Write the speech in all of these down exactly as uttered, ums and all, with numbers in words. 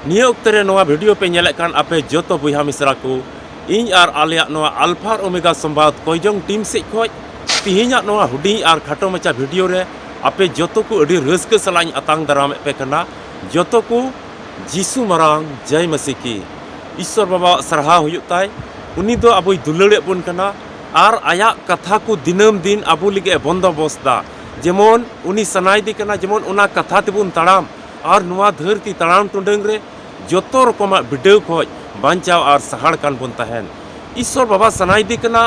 ᱱᱤᱭᱟᱹ ᱚᱠᱛᱮ ᱨᱮ ᱱᱚᱣᱟ video ᱯᱮ ᱧᱮᱞᱮᱫ ᱠᱟᱱ ᱟᱯᱮ ᱡᱚᱛᱚ ᱵᱚᱭᱦᱟ ᱢᱤᱥᱨᱟ ᱠᱚ, ᱤᱧ ᱟᱨ ᱟᱞᱮᱭᱟᱜ ᱱᱚᱣᱟ Alpha Omega ᱥᱚᱢᱵᱟᱫ ᱠᱚᱭᱡᱚᱝ team ᱥᱮᱫ ᱠᱷᱚᱱ ᱛᱤᱦᱤᱧᱟᱜ ᱱᱚᱣᱟ ᱦᱩᱰᱤᱧ ᱟᱨ ᱠᱷᱟᱴᱚ ᱢᱟᱪᱷᱟ video ᱨᱮ ᱟᱯᱮ ᱡᱚᱛᱚ ᱠᱚ ᱟᱹᱰᱤ ᱨᱟᱹᱥᱠᱟᱹ ᱥᱟᱞᱟᱜ ᱤᱧ ᱟᱛᱟᱝ ᱫᱟᱨᱟᱢᱮᱫ ᱯᱮ ᱠᱟᱱᱟ᱾ ᱡᱚᱛᱚ ᱠᱚ ᱡᱤᱥᱩ ᱢᱟᱨᱟᱝ ᱡᱟᱭ ᱢᱟᱥᱤ ᱠᱤ, ᱤᱥᱥᱚᱨ ᱵᱟᱵᱟᱣᱟᱜ ᱥᱟᱨᱦᱟᱣ ᱦᱩᱭᱩᱜ ᱛᱟᱭ᱾ ᱩᱱᱤ ᱫᱚ ᱟᱵᱚᱭ ᱫᱩᱞᱟᱹᱲᱮᱫ ᱵᱚᱱ ᱠᱟᱱᱟ ᱟᱨ ᱟᱭᱟᱜ ᱠᱟᱛᱷᱟ ᱠᱚ ᱫᱤᱱᱟᱹᱢ ᱫᱤᱱ ᱟᱵᱚ ᱞᱟᱹᱜᱤᱫ ᱮ ᱵᱚᱱᱫᱚᱵᱚᱥᱛ ᱫᱟ᱾ ᱡᱮᱢᱚᱱ ᱩᱱᱤ ᱥᱟᱱᱟᱭᱮᱫᱮ ᱠᱟᱱᱟ ᱡᱮᱢᱚᱱ ᱚᱱᱟ ᱠᱟᱛᱷᱟ ᱛᱮᱵᱚᱱ ᱛᱟᱲᱟᱢ ᱟᱨ ᱱᱚᱣᱟ ᱫᱷᱟᱹᱨᱛᱤ ᱛᱟᱲᱟᱢ ᱴᱩᱰᱟᱹᱝ ᱨᱮ ᱡᱚᱛᱚ ᱨᱚᱠᱚᱢᱟᱜ ᱵᱤᱰᱟᱹᱣ ᱠᱷᱚᱱ ᱵᱟᱧᱪᱟᱣ ᱟᱨ ᱥᱟᱦᱟᱲ ᱠᱟᱱ ᱵᱚᱱ ᱛᱟᱦᱮᱱ᱾ ᱤᱥᱥᱚᱨ ᱵᱟᱵᱟ ᱥᱟᱱᱟᱭᱮᱫᱮ ᱠᱟᱱᱟ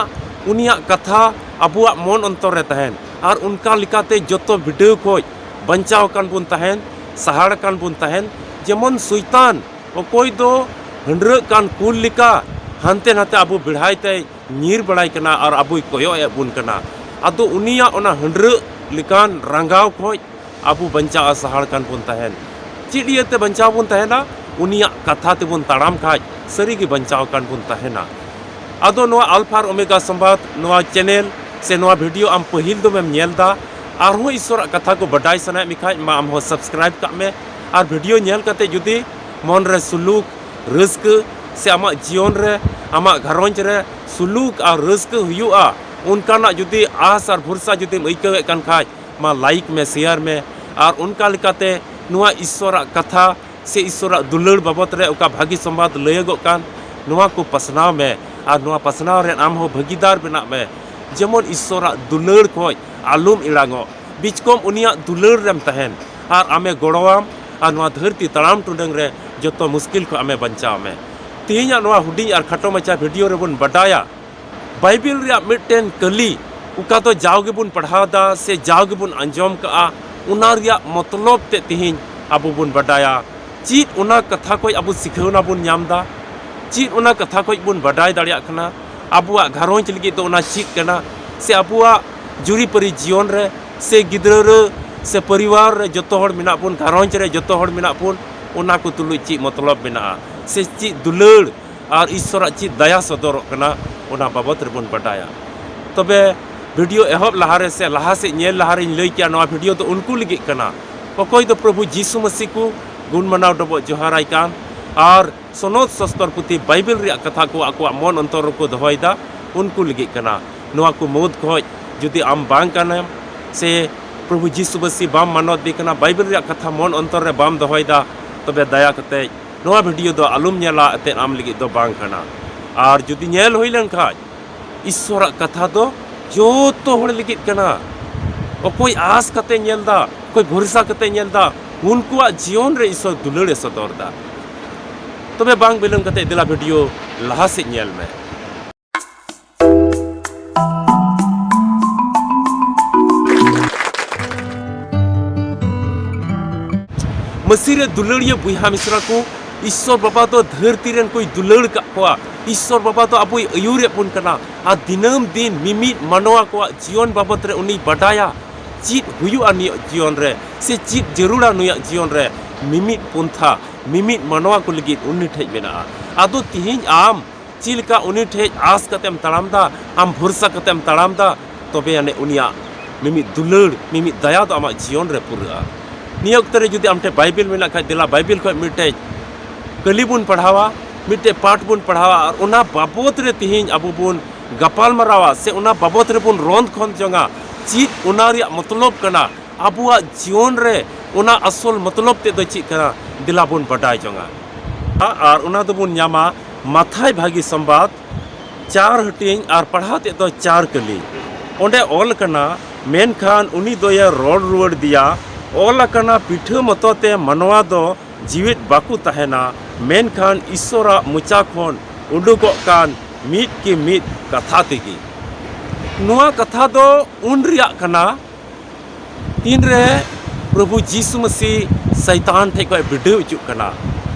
ᱩᱱᱤᱭᱟᱜ ᱠᱟᱛᱷᱟ ᱟᱵᱚᱣᱟᱜ ᱢᱚᱱ ᱚᱱᱛᱚᱨ ᱨᱮ ᱛᱟᱦᱮᱱ ᱟᱨ ᱚᱱᱠᱟ ᱞᱮᱠᱟᱛᱮ ᱡᱚᱛᱚ ᱵᱤᱰᱟᱹᱣ ᱠᱷᱚᱱ ᱵᱟᱧᱪᱟᱣ ᱠᱟᱱ ᱵᱚᱱ ᱛᱟᱦᱮᱱ, ᱥᱟᱦᱟᱲ ᱠᱟᱱ ᱵᱚᱱ ᱛᱟᱦᱮᱱ᱾ ᱡᱮᱢᱚᱱ ᱥᱚᱭᱛᱟᱱ ᱚᱠᱚᱭ ᱫᱚ ᱦᱟᱺᱰᱨᱟᱹᱜ ᱠᱟᱱ ᱠᱩᱞ ᱞᱮᱠᱟ ᱦᱟᱱᱛᱮ ᱱᱟᱛᱮ ᱟᱵᱚ ᱵᱮᱲᱦᱟᱭ ᱛᱮᱭ ᱧᱤᱨ ᱵᱟᱲᱟᱭ ᱠᱟᱱᱟ ᱟᱨ ᱟᱵᱚᱭ ᱠᱚᱭᱚᱜ ᱮᱫ ᱵᱚᱱ ᱠᱟᱱᱟ᱾ ᱟᱫᱚ ᱩᱱᱤᱭᱟᱜ ᱚᱱᱟ ᱦᱟᱺᱰᱨᱟᱹᱜ ᱞᱮᱠᱟᱱ ᱨᱟᱸᱜᱟᱣ ᱠᱷᱚᱱ ᱟᱵᱚ ᱵᱟᱧᱪᱟᱣ ᱟᱨ ᱥᱟᱦᱟᱲ ᱠᱟᱱ ᱵᱚᱱ ᱛᱟᱦᱮᱱ᱾ ᱪᱮᱫ ᱤᱭᱟᱹᱛᱮ ᱵᱟᱧᱪᱟᱣ ᱵᱚᱱ ᱛᱟᱦᱮᱱᱟ? ᱩᱱᱤᱭᱟᱜ ᱠᱟᱛᱷᱟ ᱛᱮᱵᱚᱱ ᱛᱟᱲᱟᱢ ᱠᱷᱟᱡ ᱥᱟᱹᱨᱤᱜᱮ ᱵᱟᱧᱪᱟᱣ ᱠᱟᱱ ᱵᱚᱱ ᱛᱟᱦᱮᱱᱟ᱾ ᱟᱫᱚ ᱱᱚᱣᱟ Alpha Omega ᱥᱚᱢᱵᱟᱫ ᱱᱚᱣᱟ channel ᱥᱮ ᱱᱚᱣᱟ video ᱟᱢ ᱯᱟᱹᱦᱤᱞ ᱫᱚᱢᱮᱢ ᱧᱮᱞ ᱫᱟ, ᱟᱨᱦᱚᱸ ᱤᱥᱥᱚᱨᱟᱜ ᱠᱟᱛᱷᱟ ᱠᱚ ᱵᱟᱰᱟᱭ ᱥᱟᱱᱟᱭᱮᱫ ᱢᱮ ᱠᱷᱟᱡ ᱢᱟ ᱟᱢ ᱦᱚᱸ subscribe ᱠᱟᱜ ᱢᱮ᱾ ᱟᱨ video ᱧᱮᱞ ᱠᱟᱛᱮ ᱡᱩᱫᱤ ᱢᱚᱱ ᱨᱮ ᱥᱩᱞᱩᱠ, ᱨᱟᱹᱥᱠᱟᱹ ᱥᱮ ᱟᱢᱟᱜ ᱡᱤᱭᱚᱱ ᱨᱮ, ᱟᱢᱟᱜ ᱜᱷᱟᱨᱚᱸᱡᱽ ᱨᱮ ᱥᱩᱞᱩᱠ ᱟᱨ ᱨᱟᱹᱥᱠᱟᱹ ᱦᱩᱭᱩᱜᱼᱟ, ᱚᱱᱠᱟᱱᱟᱜ ᱡᱩᱫᱤ ᱟᱥ ᱟᱨ ᱵᱷᱚᱨᱥᱟ ᱡᱩᱫᱤᱢ ᱟᱹᱭᱠᱟᱹᱣᱮᱫ ᱠᱟᱱ ᱠᱷᱟᱡ, ᱢᱟ like ᱢᱮ, share ᱢᱮ, ᱟᱨ ᱚᱱᱠᱟ ᱞᱮᱠᱟᱛᱮ ᱱᱚᱣᱟ ᱤᱥᱥᱚᱨᱟᱜ ᱠᱟᱛᱷᱟ ᱥᱮ ᱤᱥᱥᱚᱨᱟᱜ ᱫᱩᱞᱟᱹᱲ ᱵᱟᱵᱚᱛ ᱨᱮ ᱚᱠᱟ ᱵᱷᱟᱹᱜᱤ ᱥᱚᱢᱵᱟᱫ ᱞᱟᱹᱭᱟᱹᱜᱚᱜ ᱠᱟᱱ, ᱱᱚᱣᱟ ᱠᱚ ᱯᱟᱥᱱᱟᱣ ᱢᱮ ᱟᱨ ᱱᱚᱣᱟ ᱯᱟᱥᱱᱟᱣ ᱨᱮ ᱟᱢ ᱦᱚᱸ ᱵᱷᱟᱹᱜᱤᱫᱟᱨ ᱵᱮᱱᱟᱜ ᱢᱮ᱾ ᱡᱮᱢᱚᱱ ᱤᱥᱥᱚᱨᱟᱜ ᱫᱩᱞᱟᱹᱲ ᱠᱷᱚᱡ ᱟᱞᱚᱢ ᱮᱲᱟᱝᱚᱜ, ᱵᱤᱪᱠᱚᱢ ᱩᱱᱤᱭᱟᱜ ᱫᱩᱞᱟᱹᱲ ᱨᱮᱢ ᱛᱟᱦᱮᱱ ᱟᱨ ᱟᱢᱮ ᱜᱚᱲᱚᱣᱟᱢ ᱟᱨ ᱱᱚᱣᱟ ᱫᱷᱟᱹᱨᱛᱤ ᱛᱟᱲᱟᱢ ᱴᱩᱰᱟᱹᱝ ᱨᱮ ᱡᱚᱛᱚ ᱢᱩᱥᱠᱤᱞ ᱠᱷᱚᱱ ᱟᱢᱮ ᱵᱟᱧᱪᱟᱣ ᱢᱮ᱾ ᱛᱮᱦᱮᱧᱟᱜ ᱱᱚᱣᱟ ᱦᱩᱰᱤᱧ ᱟᱨ ᱠᱷᱟᱴᱚ ᱢᱟᱪᱷᱟ video ᱨᱮᱵᱚᱱ ᱵᱟᱰᱟᱭᱟ ᱵᱟᱭᱵᱮᱞ ᱨᱮᱭᱟᱜ ᱢᱤᱫᱴᱮᱱ ᱠᱟᱹᱞᱤ, ᱚᱠᱟ ᱫᱚ ᱡᱟᱣ ᱜᱮᱵᱚᱱ ᱯᱟᱲᱦᱟᱣ ᱫᱟ ᱥᱮ ᱡᱟᱣ ᱜᱮᱵᱚᱱ ᱟᱸᱡᱚᱢ ᱠᱟᱜᱼᱟ, ᱚᱱᱟ ᱨᱮᱭᱟᱜ ᱢᱚᱛᱞᱚᱵ ᱛᱮ ᱛᱮᱦᱮᱧ ᱟᱵᱚ ᱵᱚᱱ ᱵᱟᱰᱟᱭᱟ᱾ ᱪᱮᱫ ᱚᱱᱟ ᱠᱟᱛᱷᱟ ᱠᱷᱚᱡ ᱟᱵᱚ ᱥᱤᱠᱷᱟᱹᱣᱱᱟ ᱵᱚᱱ ᱧᱟᱢ ᱫᱟ? ᱪᱮᱫ ᱚᱱᱟ ᱠᱟᱛᱷᱟ ᱠᱷᱚᱡ ᱵᱚᱱ ᱵᱟᱰᱟᱭ ᱫᱟᱲᱮᱭᱟᱜ ᱠᱟᱱᱟ? ᱟᱵᱚᱣᱟᱜ ᱜᱷᱟᱨᱚᱸᱡᱽ ᱞᱟᱹᱜᱤᱫ ᱫᱚ ᱚᱱᱟ ᱪᱮᱫ ᱠᱟᱱᱟ? ᱥᱮ ᱟᱵᱚᱣᱟᱜ ᱡᱩᱨᱤᱯᱟᱹᱨᱤ ᱡᱤᱭᱚᱱ ᱨᱮ ᱥᱮ ᱜᱤᱫᱽᱨᱟᱹ ᱨᱮ ᱥᱮ ᱯᱚᱨᱤᱵᱟᱨ ᱨᱮ ᱡᱚᱛᱚ ᱦᱚᱲ ᱢᱮᱱᱟᱜ ᱵᱚᱱ, ᱜᱷᱟᱨᱚᱸᱡᱽ ᱨᱮ ᱡᱚᱛᱚ ᱦᱚᱲ ᱢᱮᱱᱟᱜ ᱵᱚᱱ, ᱚᱱᱟ ᱠᱚ ᱛᱩᱞᱩᱡ ᱪᱮᱫ ᱢᱚᱛᱞᱚᱵ ᱢᱮᱱᱟᱜᱼᱟ? ᱥᱮ ᱪᱮᱫ ᱫᱩᱞᱟᱹᱲ ᱟᱨ ᱤᱥᱥᱚᱨᱟᱜ ᱪᱮᱫ ᱫᱟᱭᱟ ᱥᱚᱫᱚᱨᱚᱜ ᱠᱟᱱᱟ, ᱚᱱᱟ ᱵᱟᱵᱚᱛ ᱨᱮᱵᱚᱱ ᱵᱟᱰᱟᱭᱟ᱾ ᱛᱚᱵᱮ video ᱮᱦᱚᱵ ᱞᱟᱦᱟᱨᱮ ᱥᱮ ᱞᱟᱦᱟ ᱥᱮᱫ ᱧᱮᱞ ᱞᱟᱦᱟᱨᱮᱧ ᱞᱟᱹᱭ ᱠᱮᱭᱟ, ᱱᱚᱣᱟ video ᱫᱚ ᱩᱱᱠᱩ ᱞᱟᱹᱜᱤᱫ ᱠᱟᱱᱟ, ᱚᱠᱚᱭ ᱫᱚ ᱯᱨᱚᱵᱷᱩ ᱡᱤᱥᱩ ᱢᱟᱹᱥᱤ ᱠᱚ ᱜᱩᱱ ᱢᱟᱱᱟᱣ ᱰᱚᱵᱚᱜ ᱡᱚᱦᱟᱨᱟᱭ ᱠᱟᱱ, ᱟᱨ ᱥᱚᱱᱚᱛ ᱥᱚᱥᱛᱚᱨ ᱯᱩᱛᱷᱤ ᱵᱟᱭᱵᱮᱞ ᱨᱮᱭᱟᱜ ᱠᱟᱛᱷᱟ ᱠᱚ ᱟᱠᱚᱣᱟᱜ ᱢᱚᱱ ᱚᱱᱛᱚᱨ ᱨᱮᱠᱚ ᱫᱚᱦᱚᱭᱮᱫᱟ, ᱩᱱᱠᱩ ᱞᱟᱹᱜᱤᱫ ᱠᱟᱱᱟ᱾ ᱱᱚᱣᱟ ᱠᱚ ᱢᱩᱫᱽ ᱠᱷᱚᱡ ᱡᱩᱫᱤ ᱟᱢ ᱵᱟᱝ ᱠᱟᱱᱟᱢ ᱥᱮ ᱯᱨᱚᱵᱷᱩ ᱡᱤᱥᱩ ᱢᱟᱹᱥᱤ ᱵᱟᱢ ᱢᱟᱱᱚᱛ ᱫᱮ ᱠᱟᱱᱟ, ᱵᱟᱭᱵᱮᱞ ᱨᱮᱭᱟᱜ ᱠᱟᱛᱷᱟ ᱢᱚᱱ ᱚᱱᱛᱚᱨ ᱨᱮ ᱵᱟᱢ ᱫᱚᱦᱚᱭᱮᱫᱟ, ᱛᱚᱵᱮ ᱫᱟᱭᱟ ᱠᱟᱛᱮ ᱱᱚᱣᱟ ᱵᱷᱤᱰᱤᱭᱳ ᱫᱚ ᱟᱞᱚᱢ ᱧᱮᱞᱟ, ᱮᱱᱛᱮᱫ ᱟᱢ ᱞᱟᱹᱜᱤᱫ ᱫᱚ ᱵᱟᱝ ᱠᱟᱱᱟ᱾ ᱟᱨ ᱡᱩᱫᱤ ᱧᱮᱞ ᱦᱩᱭ ᱞᱮᱱ ᱠᱷᱟᱡ, ᱤᱥᱥᱚᱨᱟᱜ ᱠᱟᱛᱷᱟ ᱫᱚ ᱡᱚᱛᱚ ᱦᱚᱲ ᱞᱟᱹᱜᱤᱫ ᱠᱟᱱᱟ᱾ ᱚᱠᱚᱭ ᱟᱸᱥ ᱠᱟᱛᱮ ᱧᱮᱞ ᱫᱟ, ᱚᱠᱚᱭ ᱵᱷᱚᱨᱥᱟ ᱠᱟᱛᱮ ᱧᱮᱞ ᱫᱟ, ᱩᱱᱠᱩᱣᱟᱜ ᱡᱤᱭᱚᱱ ᱨᱮ ᱤᱥᱥᱚᱨ ᱫᱩᱞᱟᱹᱲ ᱮ ᱥᱚᱫᱚᱨ ᱫᱟ᱾ ᱛᱚᱵᱮ ᱵᱟᱝ ᱵᱤᱞᱚᱢ ᱠᱟᱛᱮ ᱫᱮᱞᱟ ᱵᱷᱤᱰᱤᱭᱳ ᱞᱟᱦᱟ ᱥᱮᱫ ᱧᱮᱞ ᱢᱮ᱾ ᱢᱟᱹᱥᱤ ᱨᱮ ᱫᱩᱞᱟᱹᱲᱤᱭᱟᱹ ᱵᱚᱭᱦᱟ ᱢᱤᱥᱨᱟ ᱠᱚ, ᱤᱥᱥᱚᱨ ᱵᱟᱵᱟ ᱫᱚ ᱫᱷᱟᱹᱨᱛᱤ ᱨᱮᱱ ᱠᱚᱭ ᱫᱩᱞᱟᱹᱲ ᱠᱟᱜ ᱠᱚᱣᱟ᱾ ᱤᱥᱥᱚᱨ ᱵᱟᱵᱟ ᱫᱚ ᱟᱵᱚᱭ ᱟᱹᱭᱩᱨᱮᱫ ᱵᱚᱱ ᱠᱟᱱᱟ᱾ ᱟᱨ ᱫᱤᱱᱟᱹᱢ ᱫᱤᱱ ᱢᱤᱢᱤᱫ ᱢᱟᱱᱣᱟ ᱠᱚᱣᱟᱜ ᱡᱤᱭᱚᱱ ᱵᱟᱵᱚᱛ ᱨᱮ ᱩᱱᱤᱭ ᱵᱟᱰᱟᱭᱟ᱾ ᱪᱮᱫ ᱦᱩᱭᱩᱜᱼᱟ ᱱᱩᱭᱟᱜ ᱡᱤᱭᱚᱱ ᱨᱮ, ᱥᱮ ᱪᱮᱫ ᱡᱟᱹᱨᱩᱲᱟ ᱱᱩᱭᱟᱜ ᱡᱤᱭᱚᱱ ᱨᱮ, ᱢᱤᱢᱤᱫ ᱯᱚᱱᱛᱷᱟ, ᱢᱤᱢᱤᱫ ᱢᱟᱱᱣᱟ ᱠᱚ ᱞᱟᱹᱜᱤᱫ ᱩᱱᱤ ᱴᱷᱮᱡ ᱢᱮᱱᱟᱜᱼᱟ᱾ ᱟᱫᱚ ᱛᱤᱦᱤᱧ ᱟᱢ ᱪᱮᱫ ᱞᱮᱠᱟ ᱩᱱᱤ ᱴᱷᱮᱡ ᱟᱸᱥ ᱠᱟᱛᱮᱢ ᱛᱟᱲᱟᱢ ᱫᱟ, ᱟᱢ ᱵᱷᱚᱨᱥᱟ ᱠᱟᱛᱮᱢ ᱛᱟᱲᱟᱢ ᱫᱟ, ᱛᱚᱵᱮ ᱟᱹᱱᱤᱡ ᱩᱱᱤᱭᱟᱜ ᱢᱤᱢᱤᱫ ᱫᱩᱞᱟᱹᱲ, ᱢᱤᱢᱤᱫ ᱫᱟᱭᱟ ᱫᱚ ᱟᱢᱟᱜ ᱡᱤᱭᱚᱱ ᱨᱮ ᱯᱩᱨᱟᱹᱜᱼᱟ᱾ ᱱᱤᱭᱟᱹ ᱚᱠᱛᱮ ᱨᱮ ᱡᱩᱫᱤ ᱟᱢ ᱴᱷᱮᱡ ᱵᱟᱭᱵᱮᱞ ᱢᱮᱱᱟᱜ ᱠᱷᱟᱡ, ᱫᱮᱞᱟ ᱵᱟᱭᱵᱮᱞ ᱠᱷᱚᱡ ᱢᱤᱫᱴᱮᱡ ᱠᱟᱹᱞᱤ ᱵᱚᱱ ᱯᱟᱲᱦᱟᱣᱟ, ᱢᱤᱫᱴᱮᱡ ᱯᱟᱴ ᱵᱚᱱ ᱯᱟᱲᱦᱟᱣᱟ, ᱟᱨ ᱚᱱᱟ ᱵᱟᱵᱚᱛ ᱨᱮ ᱛᱤᱦᱤᱧ ᱟᱵᱚ ᱵᱚᱱ ᱜᱟᱯᱟᱞ ᱢᱟᱨᱟᱣᱟ, ᱥᱮ ᱚᱱᱟ ᱵᱟᱵᱚᱛ ᱨᱮᱵᱚᱱ ᱨᱚᱸᱫ ᱠᱷᱚᱸᱫ ᱡᱚᱝᱟ᱾ ᱪᱮᱫ ᱚᱱᱟ ᱨᱮᱭᱟᱜ ᱢᱚᱛᱞᱚᱵ ᱠᱟᱱᱟ? ᱟᱵᱚᱣᱟᱜ ᱡᱤᱭᱚᱱ ᱨᱮ ᱚᱱᱟ ᱟᱥᱚᱞ ᱢᱚᱛᱞᱚᱵ ᱛᱮᱫ ᱫᱚ ᱪᱮᱫ ᱠᱟᱱᱟ? ᱫᱮᱞᱟ ᱵᱚᱱ ᱵᱟᱰᱟᱭ ᱡᱚᱝᱟ᱾ ᱟᱨ ᱚᱱᱟ ᱫᱚᱵᱚᱱ ᱧᱟᱢᱟ ᱢᱟᱛᱷᱟᱭ ᱵᱷᱟᱹᱜᱤ ᱥᱚᱢᱵᱟᱫ, ᱪᱟᱨ ᱦᱟᱹᱴᱤᱧ ᱟᱨ ᱯᱟᱲᱦᱟᱣ ᱛᱮᱫ ᱫᱚ ᱪᱟᱨ ᱠᱟᱹᱞᱤ᱾ ᱚᱸᱰᱮ ᱚᱞ ᱠᱟᱱᱟ, ᱢᱮᱱᱠᱷᱟᱱ ᱩᱱᱤ ᱫᱚᱭᱮ ᱨᱚᱲ ᱨᱩᱣᱟᱹᱲ ᱫᱮᱭᱟ, ᱚᱞ ᱟᱠᱟᱱᱟ, ᱯᱤᱴᱷᱟᱹ ᱢᱚᱛᱚ ᱛᱮ ᱢᱟᱱᱣᱟ ᱫᱚ ᱡᱤᱣᱤᱫ ᱵᱟᱠᱚ ᱛᱟᱦᱮᱱᱟ, ᱢᱮᱱᱠᱷᱟᱱ ᱤᱥᱥᱚᱨᱟᱜ ᱢᱚᱪᱟ ᱠᱷᱚᱱ ᱩᱰᱩᱠᱚᱜ ᱠᱟᱱ ᱢᱤᱫ ᱠᱤ ᱢᱤᱫ ᱠᱟᱛᱷᱟ ᱛᱮᱜᱮ᱾ ᱱᱚᱣᱟ ᱠᱟᱛᱷᱟ ᱫᱚ ᱩᱱ ᱨᱮᱭᱟᱜ ᱠᱟᱱᱟ, ᱛᱤᱱᱨᱮ ᱯᱨᱚᱵᱷᱩ ᱡᱤᱥᱩ ᱢᱟᱹᱥᱤ ᱥᱟᱭᱛᱟᱱ ᱴᱷᱮᱡ ᱠᱷᱚᱡ ᱵᱤᱰᱟᱹᱣ ᱦᱚᱪᱚᱜ ᱠᱟᱱᱟ᱾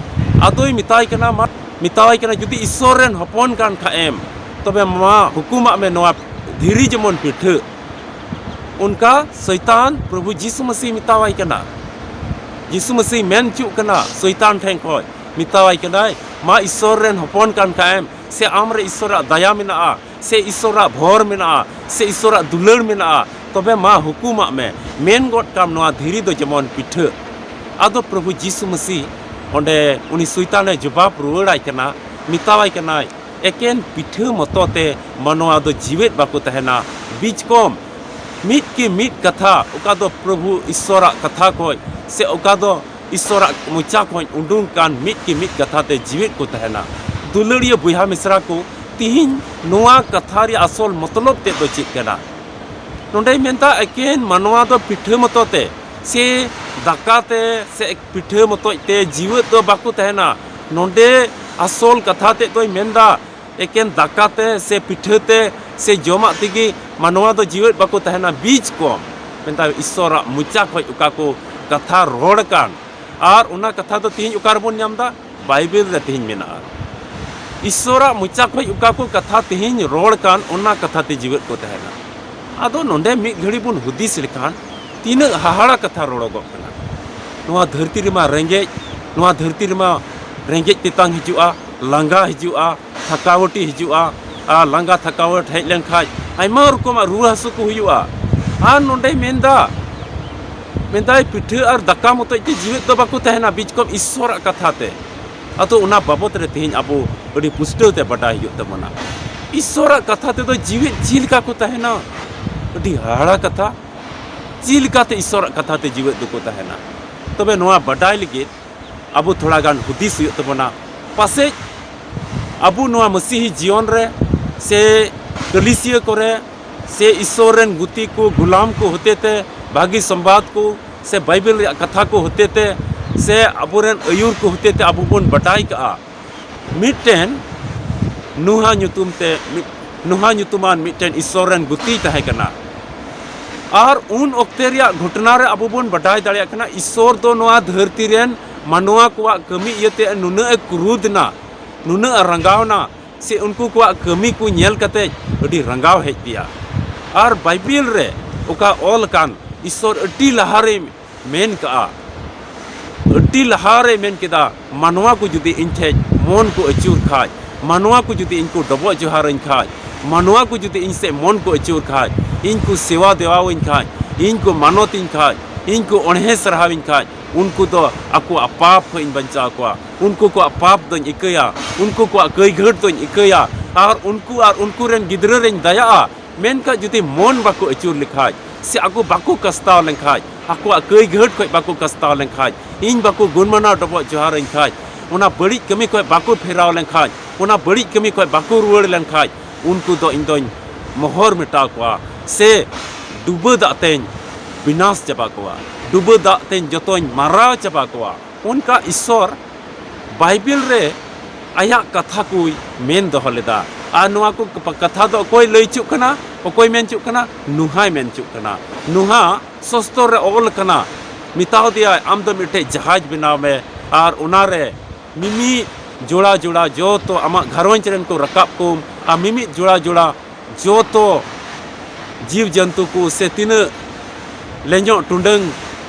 ᱟᱫᱚᱭ ᱢᱮᱛᱟᱭ ᱠᱟᱱᱟ, ᱢᱟ, ᱢᱮᱛᱟᱣᱟᱭ ᱠᱟᱱᱟ, "ᱡᱩᱫᱤ ᱤᱥᱥᱚᱨ ᱨᱮᱱ ᱦᱚᱯᱚᱱ ᱠᱟᱱ ᱠᱷᱟᱡ ᱮᱢ, ᱛᱚᱵᱮ ᱢᱟ ᱦᱩᱠᱩᱢᱟᱜ ᱢᱮ ᱱᱚᱣᱟ ᱫᱷᱤᱨᱤ ᱡᱮᱢᱚᱱ ᱯᱤᱴᱷᱟᱹ᱾" ᱚᱱᱠᱟ ᱥᱟᱭᱛᱟᱱ ᱯᱨᱚᱵᱷᱩ ᱡᱤᱥᱩ ᱢᱟᱹᱥᱤ ᱢᱮᱛᱟᱣᱟᱭ ᱠᱟᱱᱟ᱾ ᱡᱤᱥᱩ ᱢᱟᱹᱥᱤ ᱢᱮᱱ ᱦᱚᱪᱚᱜ ᱠᱟᱱᱟ ᱥᱟᱭᱛᱟᱱ ᱴᱷᱮᱱ ᱠᱷᱚᱡ, ᱢᱮᱛᱟᱣᱟᱭ ᱠᱟᱱᱟᱭ, "ᱢᱟ ᱤᱥᱥᱚᱨ ᱨᱮᱱ ᱦᱚᱯᱚᱱ ᱠᱟᱱ ᱠᱷᱟᱡ ᱮᱢ, ᱥᱮ ᱟᱢ ᱨᱮ ᱤᱥᱥᱚᱨᱟᱜ ᱫᱟᱭᱟ ᱢᱮᱱᱟᱜᱼᱟ, ᱥᱮ ᱤᱥᱥᱚᱨᱟᱜ ᱵᱷᱚᱨ ᱢᱮᱱᱟᱜᱼᱟ, ᱥᱮ ᱤᱥᱥᱚᱨᱟᱜ ᱫᱩᱞᱟᱹᱲ ᱢᱮᱱᱟᱜᱼᱟ, ᱛᱚᱵᱮ ᱢᱟ ᱦᱩᱠᱩᱢᱟᱜ ᱢᱮ, ᱢᱮᱱ ᱜᱚᱫ ᱠᱟᱢ ᱱᱚᱣᱟ ᱫᱷᱤᱨᱤ ᱫᱚ ᱡᱮᱢᱚᱱ ᱯᱤᱴᱷᱟᱹ᱾" ᱟᱫᱚ ᱯᱨᱚᱵᱷᱩ ᱡᱤᱥᱩ ᱢᱟᱹᱥᱤ ᱚᱸᱰᱮ ᱩᱱᱤ ᱥᱚᱭᱛᱟᱱᱮ ᱡᱚᱵᱟᱵ ᱨᱩᱣᱟᱹᱲᱟᱭ ᱠᱟᱱᱟ, ᱢᱮᱛᱟᱣᱟᱭ ᱠᱟᱱᱟᱭ, "ᱮᱠᱮᱱ ᱯᱤᱴᱷᱟᱹ ᱢᱚᱛᱚ ᱛᱮ ᱢᱟᱱᱣᱟ ᱫᱚ ᱡᱤᱣᱮᱫ ᱵᱟᱠᱚ ᱛᱟᱦᱮᱱᱟ, ᱵᱤᱡᱽ ᱠᱚᱢ ᱢᱤᱫ ᱠᱤ ᱢᱤᱫ ᱠᱟᱛᱷᱟ, ᱚᱠᱟ ᱫᱚ ᱯᱨᱚᱵᱷᱩ ᱤᱥᱥᱚᱨᱟᱜ ᱠᱟᱛᱷᱟ ᱠᱷᱚᱡ ᱥᱮ ᱚᱠᱟ ᱫᱚ ᱤᱥᱥᱚᱨᱟᱜ ᱢᱚᱪᱟ ᱠᱷᱚᱡ ᱩᱰᱩᱝ ᱠᱟᱱ ᱢᱤᱫ ᱠᱤ ᱢᱤᱫ ᱠᱟᱛᱷᱟ ᱛᱮ ᱡᱤᱣᱮᱫ ᱠᱚ ᱛᱟᱦᱮᱱᱟ᱾" ᱫᱩᱞᱟᱹᱲᱤᱭᱟᱹ ᱵᱚᱭᱦᱟ ᱢᱤᱥᱨᱟ ᱠᱚ, ᱛᱤᱦᱤᱧ ᱱᱚᱣᱟ ᱠᱟᱛᱷᱟ ᱨᱮᱭᱟᱜ ᱟᱥᱚᱞ ᱢᱚᱛᱞᱚᱵ ᱛᱮᱫ ᱫᱚ ᱪᱮᱫ ᱠᱟᱱᱟ? ᱱᱚᱰᱮᱭ ᱢᱮᱱᱫᱟ, ᱮᱠᱮᱱ ᱢᱟᱱᱣᱟ ᱫᱚ ᱯᱤᱴᱷᱟᱹ ᱢᱚᱛᱚ ᱛᱮ ᱥᱮ ᱫᱟᱠᱟ ᱛᱮ ᱥᱮ ᱯᱤᱴᱷᱟᱹ ᱢᱚᱛᱚᱡ ᱛᱮ ᱡᱤᱣᱮᱫ ᱫᱚ ᱵᱟᱠᱚ ᱛᱟᱦᱮᱱᱟ᱾ ᱱᱚᱰᱮ ᱟᱥᱚᱞ ᱠᱟᱛᱷᱟ ᱛᱮᱫ ᱫᱚᱭ ᱢᱮᱱᱫᱟ, ᱮᱠᱮᱱ ᱫᱟᱠᱟ ᱛᱮ ᱥᱮ ᱯᱤᱴᱷᱟᱹ ᱛᱮ ᱥᱮ ᱡᱚᱢᱟᱜ ᱛᱮᱜᱮ ᱢᱟᱱᱣᱟ ᱫᱚ ᱡᱤᱣᱮᱫ ᱵᱟᱠᱚ ᱛᱟᱦᱮᱱᱟ, ᱵᱤᱡᱽ ᱠᱚᱢ᱾ ᱢᱮᱱᱫᱟ, ᱤᱥᱥᱚᱨᱟᱜ ᱢᱚᱪᱟ ᱠᱷᱚᱡ ᱚᱠᱟ ᱠᱚ ᱠᱟᱛᱷᱟ ᱨᱚᱲ ᱠᱟᱱ, ᱟᱨ ᱚᱱᱟ ᱠᱟᱛᱷᱟ ᱫᱚ ᱛᱤᱦᱤᱧ ᱚᱠᱟ ᱨᱮᱵᱚᱱ ᱧᱟᱢ ᱮᱫᱟ? ᱵᱟᱭᱵᱮᱞ ᱨᱮ ᱛᱤᱦᱤᱧ ᱢᱮᱱᱟᱜᱼᱟ᱾ ᱤᱥᱥᱚᱨᱟᱜ ᱢᱚᱪᱟ ᱠᱷᱚᱡ ᱚᱠᱟ ᱠᱚ ᱠᱟᱛᱷᱟ ᱛᱤᱦᱤᱧ ᱨᱚᱲ ᱠᱟᱱ, ᱚᱱᱟ ᱠᱟᱛᱷᱟ ᱛᱮ ᱡᱤᱣᱮᱫ ᱠᱚ ᱛᱟᱦᱮᱱᱟ᱾ ᱟᱫᱚ ᱱᱚᱰᱮ ᱢᱤᱫ ᱜᱷᱟᱹᱲᱤ ᱵᱚᱱ ᱦᱩᱫᱤᱥ ᱞᱮᱠᱷᱟᱱ, ᱛᱤᱱᱟᱹᱜ ᱦᱟᱦᱟᱲᱟ ᱠᱟᱛᱷᱟ ᱨᱚᱲᱚᱜᱚᱜ ᱠᱟᱱᱟ᱾ ᱱᱚᱣᱟ ᱫᱷᱟᱹᱨᱛᱤ ᱨᱮᱢᱟ ᱨᱮᱸᱜᱮᱡ, ᱱᱚᱣᱟ ᱫᱷᱟᱹᱨᱛᱤ ᱨᱮᱢᱟ ᱨᱮᱸᱜᱮᱡ ᱛᱮᱛᱟᱝ ᱦᱤᱡᱩᱜᱼᱟ, ᱞᱟᱸᱜᱟ ᱦᱤᱡᱩᱜᱼᱟ, ᱛᱷᱟᱠᱟᱣᱴᱤ ᱦᱤᱡᱩᱜᱼᱟ᱾ ᱟᱨ ᱞᱟᱸᱜᱟ ᱛᱷᱟᱠᱟᱣᱴ ᱦᱮᱡ ᱞᱮᱱᱠᱷᱟᱡ ᱟᱭᱢᱟ ᱨᱚᱠᱚᱢᱟᱜ ᱨᱩᱣᱟᱹ ᱦᱟᱹᱥᱩ ᱠᱚ ᱦᱩᱭᱩᱜᱼᱟ᱾ ᱟᱨ ᱱᱚᱰᱮᱭ ᱢᱮᱱᱫᱟ, ᱢᱮᱱᱫᱟᱭ, ᱯᱤᱴᱷᱟᱹ ᱟᱨ ᱫᱟᱠᱟ ᱢᱚᱛᱚᱡ ᱛᱮ ᱡᱤᱣᱮᱫ ᱫᱚ ᱵᱟᱠᱚ ᱛᱟᱦᱮᱱᱟ, ᱵᱤᱡᱽ ᱠᱚᱢ ᱤᱥᱥᱚᱨᱟᱜ ᱠᱟᱛᱷᱟ ᱛᱮ᱾ ᱟᱫᱚ ᱚᱱᱟ ᱵᱟᱵᱚᱛ ᱨᱮ ᱛᱮᱦᱮᱧ ᱟᱵᱚ ᱟᱹᱰᱤ ᱯᱩᱥᱴᱟᱹᱣ ᱛᱮ ᱵᱟᱰᱟᱭ ᱦᱩᱭᱩᱜ ᱛᱟᱵᱚᱱᱟ᱾ ᱤᱥᱥᱚᱨᱟᱜ ᱠᱟᱛᱷᱟ ᱛᱮᱫᱚ ᱡᱤᱣᱮᱫ ᱪᱮᱫ ᱞᱮᱠᱟ ᱠᱚ ᱛᱟᱦᱮᱱᱟ? ᱟᱹᱰᱤ ᱦᱟᱦᱟᱲᱟ ᱠᱟᱛᱷᱟ᱾ ᱪᱮᱫ ᱞᱮᱠᱟᱛᱮ ᱤᱥᱥᱚᱨᱟᱜ ᱠᱟᱛᱷᱟ ᱛᱮ ᱡᱤᱣᱮᱫ ᱫᱚᱠᱚ ᱛᱟᱦᱮᱱᱟ? ᱛᱚᱵᱮ ᱱᱚᱣᱟ ᱵᱟᱰᱟᱭ ᱞᱟᱹᱜᱤᱫ ᱟᱵᱚ ᱛᱷᱚᱲᱟ ᱜᱟᱱ ᱦᱩᱫᱤᱥ ᱦᱩᱭᱩᱜ ᱛᱟᱵᱚᱱᱟ᱾ ᱯᱟᱥᱮᱡ ᱟᱵᱚ ᱱᱚᱣᱟ ᱢᱟᱹᱥᱤᱦᱤ ᱡᱤᱭᱚᱱ ᱨᱮ ᱥᱮ ᱠᱟᱹᱞᱤᱥᱤᱭᱟᱹ ᱠᱚᱨᱮ ᱥᱮ ᱤᱥᱥᱚᱨ ᱨᱮᱱ ᱜᱩᱛᱤ ᱠᱚ, ᱜᱩᱞᱟᱢ ᱠᱚ ᱦᱚᱛᱮᱛᱮ, ᱵᱷᱟᱹᱜᱤ ᱥᱚᱢᱵᱟᱫ ᱠᱚ ᱥᱮ ᱵᱟᱭᱵᱮᱞ ᱨᱮᱭᱟᱜ ᱠᱟᱛᱷᱟ ᱠᱚ ᱦᱚᱛᱮᱛᱮ ᱥᱮ ᱟᱵᱚᱨᱮᱱ ᱟᱹᱭᱩᱨ ᱠᱚ ᱦᱚᱛᱮᱛᱮ ᱟᱵᱚ ᱵᱚᱱ ᱵᱟᱰᱟᱭ ᱠᱟᱜᱼᱟ, ᱢᱤᱫᱴᱮᱱ ᱱᱩᱦᱟ ᱧᱩᱛᱩᱢ ᱛᱮ, ᱢᱤᱫ, ᱱᱩᱦᱟ ᱧᱩᱛᱩᱢᱟᱱ ᱢᱤᱫᱴᱮᱱ ᱤᱥᱥᱚᱨ ᱨᱮᱱ ᱜᱩᱛᱤᱭ ᱛᱟᱦᱮᱸ ᱠᱟᱱᱟ᱾ ᱟᱨ ᱩᱱ ᱚᱠᱛᱮ ᱨᱮᱭᱟᱜ ᱜᱷᱚᱴᱚᱱᱟ ᱨᱮ ᱟᱵᱚ ᱵᱚᱱ ᱵᱟᱰᱟᱭ ᱫᱟᱲᱮᱭᱟᱜ ᱠᱟᱱᱟ, ᱤᱥᱥᱚᱨ ᱫᱚ ᱱᱚᱣᱟ ᱫᱷᱟᱹᱨᱛᱤ ᱨᱮᱱ ᱢᱟᱱᱣᱟ ᱠᱚᱣᱟᱜ ᱠᱟᱹᱢᱤ ᱤᱭᱟᱹᱛᱮ ᱱᱩᱱᱟᱹᱜ ᱮ ᱠᱨᱩᱫᱷ ᱮᱱᱟ, ᱱᱩᱱᱟᱹᱜ ᱮ ᱨᱟᱸᱜᱟᱣ ᱮᱱᱟ, ᱥᱮ ᱩᱱᱠᱩ ᱠᱚᱣᱟᱜ ᱠᱟᱹᱢᱤ ᱠᱚ ᱧᱮᱞ ᱠᱟᱛᱮ ᱟᱹᱰᱤ ᱨᱟᱸᱜᱟᱣ ᱦᱮᱡ ᱟᱫᱮᱭᱟ᱾ ᱟᱨ ᱵᱟᱭᱵᱮᱞ ᱨᱮ ᱚᱠᱟ ᱚᱞ ᱟᱠᱟᱱ, ᱤᱥᱥᱚᱨ ᱟᱹᱰᱤ ᱞᱟᱦᱟᱨᱮ ᱢᱮᱱ ᱠᱟᱜᱼᱟ, ᱟᱹᱰᱤ ᱞᱟᱦᱟᱨᱮ ᱢᱮᱱ ᱠᱮᱫᱟ, ᱢᱟᱱᱣᱟ ᱠᱚ ᱡᱩᱫᱤ ᱤᱧ ᱴᱷᱮᱡ ᱢᱚᱱ ᱠᱚ ᱟᱹᱪᱩᱨ ᱠᱷᱟᱡ, ᱢᱟᱱᱣᱟ ᱠᱚ ᱡᱩᱫᱤ ᱤᱧ ᱠᱚ ᱰᱚᱵᱚᱜ ᱡᱚᱦᱟᱨᱟᱹᱧ ᱠᱷᱟᱡ, ᱢᱟᱱᱣᱟ ᱠᱚ ᱡᱩᱫᱤ ᱤᱧ ᱥᱮᱫ ᱢᱚᱱ ᱠᱚ ᱟᱹᱪᱩᱨ ᱠᱷᱟᱡ, ᱤᱧ ᱠᱚ ᱥᱮᱣᱟ ᱫᱮᱣᱟᱣᱟᱹᱧ ᱠᱷᱟᱡ, ᱤᱧ ᱠᱚ ᱢᱟᱱᱚᱛᱤᱧ ᱠᱷᱟᱡ, ᱤᱧ ᱠᱚ ᱚᱬᱦᱮ ᱥᱟᱨᱦᱟᱣᱤᱧ ᱠᱷᱟᱡ, ᱩᱱᱠᱩ ᱫᱚ ᱟᱠᱚᱣᱟᱜ ᱯᱟᱯ ᱠᱷᱚᱱ ᱤᱧ ᱵᱟᱧᱪᱟᱣ ᱠᱚᱣᱟ᱾ ᱩᱱᱠᱩ ᱠᱚᱣᱟᱜ ᱯᱟᱯ ᱫᱚᱧ ᱤᱠᱟᱹᱭᱟ, ᱩᱱᱠᱩ ᱠᱚᱣᱟᱜ ᱠᱟᱹᱭᱜᱷᱟᱹᱴ ᱫᱚᱧ ᱤᱠᱟᱹᱭᱟ, ᱟᱨ ᱩᱱᱠᱩ ᱟᱨ ᱩᱱᱠᱩ ᱨᱮᱱ ᱜᱤᱫᱽᱨᱟᱹ ᱨᱮᱧ ᱫᱟᱭᱟᱜᱼᱟ᱾ ᱢᱮᱱᱠᱷᱟᱱ ᱡᱩᱫᱤ ᱢᱚᱱ ᱵᱟᱠᱚ ᱟᱹᱪᱩᱨ ᱞᱮᱠᱷᱟᱡ, ᱥᱮ ᱟᱠᱚ ᱵᱟᱠᱚ ᱠᱟᱥᱛᱟᱣ ᱞᱮᱱᱠᱷᱟᱡ, ᱟᱠᱚᱣᱟᱜ ᱠᱟᱹᱭᱜᱷᱟᱹᱴ ᱠᱷᱚᱱ ᱵᱟᱠᱚ ᱠᱟᱥᱛᱟᱣ ᱞᱮᱱᱠᱷᱟᱡ, ᱤᱧ ᱵᱟᱠᱚ ᱜᱩᱱᱢᱟᱱᱟᱣ ᱰᱚᱵᱚᱜ ᱡᱚᱦᱟᱨᱟᱹᱧ ᱠᱷᱟᱡ, ᱚᱱᱟ ᱵᱟᱹᱲᱤᱡ ᱠᱟᱹᱢᱤ ᱠᱷᱚᱱ ᱵᱟᱠᱚ ᱯᱷᱮᱨᱟᱣ ᱞᱮᱱᱠᱷᱟᱡ, ᱚᱱᱟ ᱵᱟᱹᱲᱤᱡ ᱠᱟᱹᱢᱤ ᱠᱷᱚᱱ ᱵᱟᱠᱚ ᱨᱩᱣᱟᱹᱲ ᱞᱮᱱᱠᱷᱟᱡ, ᱩᱱᱠᱩ ᱫᱚ ᱤᱧ ᱫᱚᱧ ᱢᱚᱦᱚᱨ ᱢᱮᱴᱟᱣ ᱠᱚᱣᱟ, ᱥᱮ ᱰᱩᱵᱟᱹ ᱫᱟᱜ ᱛᱮᱧ ᱵᱤᱱᱟᱥ ᱪᱟᱵᱟ ᱠᱚᱣᱟ, ᱰᱩᱵᱟᱹ ᱫᱟᱜ ᱛᱮᱧ ᱡᱚᱛᱚᱧ ᱢᱟᱨᱟᱣ ᱪᱟᱵᱟ ᱠᱚᱣᱟ᱾ ᱚᱱᱠᱟ ᱤᱥᱥᱚᱨ ᱵᱟᱭᱵᱮᱞ ᱨᱮ ᱟᱭᱟᱜ ᱠᱟᱛᱷᱟ ᱠᱚᱭ ᱢᱮᱱ ᱫᱚᱦᱚ ᱞᱮᱫᱟ᱾ ᱟᱨ ᱱᱚᱣᱟ ᱠᱚ ᱠᱟᱛᱷᱟ ᱫᱚ ᱚᱠᱚᱭ ᱞᱟᱹᱭ ᱦᱚᱪᱚᱜ ᱠᱟᱱᱟ, ᱚᱠᱚᱭ ᱢᱮᱱ ᱦᱚᱪᱚᱜ ᱠᱟᱱᱟ? ᱱᱩᱦᱟᱭ ᱢᱮᱱ ᱦᱚᱪᱚᱜ ᱠᱟᱱᱟ᱾ ᱱᱩᱦᱟ ᱥᱚᱥᱛᱚᱨ ᱨᱮ ᱚᱞ ᱟᱠᱟᱱᱟ, ᱢᱮᱛᱟᱣ ᱫᱮᱭᱟᱭ, "ᱟᱢ ᱫᱚ ᱢᱤᱫᱴᱮᱡ ᱡᱟᱦᱟᱡᱽ ᱵᱮᱱᱟᱣ ᱢᱮ, ᱟᱨ ᱚᱱᱟᱨᱮ ᱢᱤᱢᱤᱫ ᱡᱳᱲᱟ ᱡᱳᱲᱟ ᱡᱚᱛᱚ ᱟᱢᱟᱜ ᱜᱷᱟᱨᱚᱸᱡᱽ ᱨᱮᱱ ᱠᱚ ᱨᱟᱠᱟᱵ ᱠᱚᱢ, ᱟᱨ ᱢᱤᱢᱤᱫ ᱡᱳᱲᱟ ᱡᱳᱲᱟ ᱡᱚᱛᱚ ᱡᱤᱣ ᱡᱚᱱᱛᱩ ᱠᱚ ᱥᱮ ᱛᱤᱱᱟᱹᱜ ᱞᱮᱸᱡᱚᱜ ᱴᱩᱰᱟᱹᱝ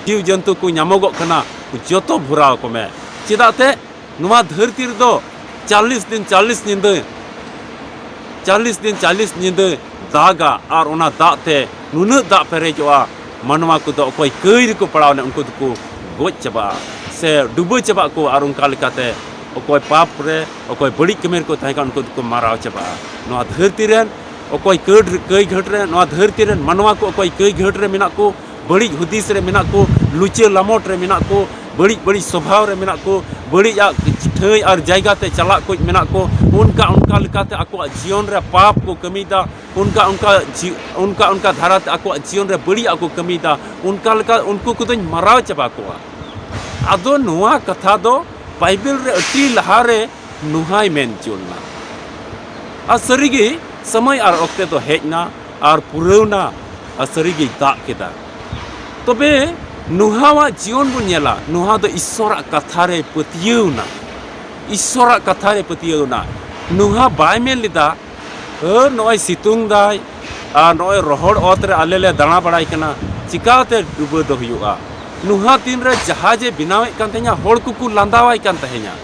ᱡᱤᱣ ᱡᱚᱱᱛᱩ ᱠᱚ ᱧᱟᱢᱚᱜᱚᱜ ᱠᱟᱱᱟ, ᱡᱚᱛᱚ ᱵᱷᱚᱨᱟᱣ ᱠᱚᱢᱮ᱾ ᱪᱮᱫᱟᱜ ᱛᱮ ᱱᱚᱣᱟ ᱫᱷᱟᱹᱨᱛᱤ ᱨᱮᱫᱚ ᱪᱟᱞᱤᱥ ᱫᱤᱱ ᱪᱟᱞᱤᱥ ᱧᱤᱫᱟᱹ, ᱪᱟᱞᱤᱥ ᱫᱤᱱ ᱪᱟᱞᱤᱥ ᱧᱤᱫᱟᱹ ᱫᱟᱜᱟ, ᱟᱨ ᱚᱱᱟ ᱫᱟᱜ ᱛᱮ ᱱᱩᱱᱟᱹᱜ ᱫᱟᱜ ᱯᱮᱨᱮᱡᱚᱜᱼᱟ, ᱢᱟᱱᱣᱟ ᱠᱚᱫᱚ ᱚᱠᱚᱭ ᱠᱟᱹᱭ ᱨᱮᱠᱚ ᱯᱟᱲᱟᱣ ᱞᱮᱱ ᱩᱱᱠᱩ ᱫᱚᱠᱚ ᱜᱚᱡ ᱪᱟᱵᱟᱜᱼᱟ ᱥᱮ ᱰᱩᱵᱟᱹ ᱪᱟᱵᱟᱜ ᱟᱠᱚ, ᱟᱨ ᱚᱱᱠᱟ ᱞᱮᱠᱟᱛᱮ ᱚᱠᱚᱭ ᱯᱟᱯ ᱨᱮ, ᱚᱠᱚᱭ ᱵᱟᱹᱲᱤᱡ ᱠᱟᱹᱢᱤ ᱨᱮᱠᱚ ᱛᱟᱦᱮᱸ ᱠᱟᱱ, ᱩᱱᱠᱩ ᱫᱚᱠᱚ ᱢᱟᱨᱟᱣ ᱪᱟᱵᱟᱜᱼᱟ᱾ ᱱᱚᱣᱟ ᱫᱷᱟᱹᱨᱛᱤ ᱨᱮᱱ ᱚᱠᱚᱭ ᱠᱟᱹᱭ, ᱠᱟᱹᱭ ᱜᱷᱟᱹᱴ ᱨᱮ, ᱱᱚᱣᱟ ᱫᱷᱟᱹᱨᱛᱤ ᱨᱮᱱ ᱢᱟᱱᱣᱟ ᱠᱚ ᱚᱠᱚᱭ ᱠᱟᱹᱭ ᱜᱷᱟᱹᱴ ᱨᱮ ᱢᱮᱱᱟᱜ ᱠᱚ, ᱵᱟᱹᱲᱤᱡ ᱦᱩᱫᱤᱥ ᱨᱮ ᱢᱮᱱᱟᱜ ᱠᱚ, ᱞᱩᱪᱟᱹ ᱞᱟᱢᱚᱴ ᱨᱮ ᱢᱮᱱᱟᱜ ᱠᱚ, ᱵᱟᱹᱲᱤᱡ ᱵᱟᱹᱲᱤᱡ ᱥᱚᱵᱷᱟᱣ ᱨᱮ ᱢᱮᱱᱟᱜ ᱠᱚ, ᱵᱟᱹᱲᱤᱡᱟᱜ ᱴᱷᱟᱹᱭ ᱟᱨ ᱡᱟᱭᱜᱟ ᱛᱮ ᱪᱟᱞᱟᱜ ᱠᱚ ᱢᱮᱱᱟᱜ ᱠᱚ, ᱚᱱᱠᱟ ᱚᱱᱠᱟ ᱞᱮᱠᱟᱛᱮ ᱟᱠᱚᱣᱟᱜ ᱡᱤᱭᱚᱱ ᱨᱮ ᱯᱟᱯ ᱠᱚ ᱠᱟᱹᱢᱤᱭᱮᱫᱟ, ᱚᱱᱠᱟ ᱚᱱᱠᱟ ᱡᱤ-, ᱚᱱᱠᱟ ᱚᱱᱠᱟ ᱫᱷᱟᱨᱟᱛᱮ ᱟᱠᱚᱣᱟᱜ ᱡᱤᱭᱚᱱ ᱨᱮ ᱵᱟᱹᱲᱤᱡᱟᱜ ᱠᱚ ᱠᱟᱹᱢᱤᱭᱮᱫᱟ, ᱚᱱᱠᱟ ᱞᱮᱠᱟ ᱩᱱᱠᱩ ᱠᱚᱫᱚᱧ ᱢᱟᱨᱟᱣ ᱪᱟᱵᱟ ᱠᱚᱣᱟ᱾ ᱟᱫᱚ ᱱᱚᱣᱟ ᱠᱟᱛᱷᱟ ᱫᱚ ᱵᱟᱭᱵᱮᱞ ᱨᱮ ᱟᱹᱰᱤ ᱞᱟᱦᱟᱨᱮ ᱱᱩᱦᱟᱭ ᱢᱮᱱ ᱦᱚᱪᱚ ᱞᱮᱱᱟ᱾ ᱟᱨ ᱥᱟᱹᱨᱤᱜᱮ ᱥᱚᱢᱚᱭ ᱟᱨ ᱚᱠᱛᱮ ᱫᱚ ᱦᱮᱡ ᱮᱱᱟ ᱟᱨ ᱯᱩᱨᱟᱹᱣ ᱮᱱᱟ, ᱟᱨ ᱥᱟᱹᱨᱤᱜᱮᱭ ᱫᱟᱜ ᱠᱮᱫᱟ᱾ ᱛᱚᱵᱮ ᱱᱩᱦᱟᱣᱟᱜ ᱡᱤᱭᱚᱱ ᱵᱚᱱ ᱧᱮᱞᱟ, ᱱᱩᱦᱟ ᱫᱚ ᱤᱥᱥᱚᱨᱟᱜ ᱠᱟᱛᱷᱟ ᱨᱮ ᱯᱟᱹᱛᱭᱟᱹᱣ ᱮᱱᱟ᱾ ᱤᱥᱥᱚᱨᱟᱜ ᱠᱟᱛᱷᱟ ᱨᱮ ᱯᱟᱹᱛᱭᱟᱹᱣ ᱮᱱᱟ᱾ ᱱᱩᱦᱟ ᱵᱟᱭ ᱢᱮᱱ ᱞᱮᱫᱟ, "ᱦᱟᱹᱨ, ᱱᱚᱜᱼᱚᱭ ᱥᱤᱛᱩᱝ ᱫᱟᱭ ᱟᱨ ᱱᱚᱜᱼᱚᱭ ᱨᱚᱦᱚᱲ ᱚᱛ ᱨᱮ ᱟᱞᱮ ᱞᱮ ᱫᱟᱬᱟ ᱵᱟᱲᱟᱭ ᱠᱟᱱᱟ, ᱪᱤᱠᱟᱛᱮ ᱰᱩᱵᱟᱹ ᱫᱚ ᱦᱩᱭᱩᱜᱼᱟ?" ᱱᱩᱦᱟ ᱛᱤᱱᱨᱮ ᱡᱟᱦᱟᱡᱮ ᱵᱮᱱᱟᱣᱮᱫ ᱠᱟᱱ ᱛᱟᱦᱮᱸᱧᱟ, ᱦᱚᱲ ᱠᱚᱠᱚ ᱞᱟᱸᱫᱟᱣᱟᱭ ᱠᱟᱱ ᱛᱟᱦᱮᱸᱧᱟ᱾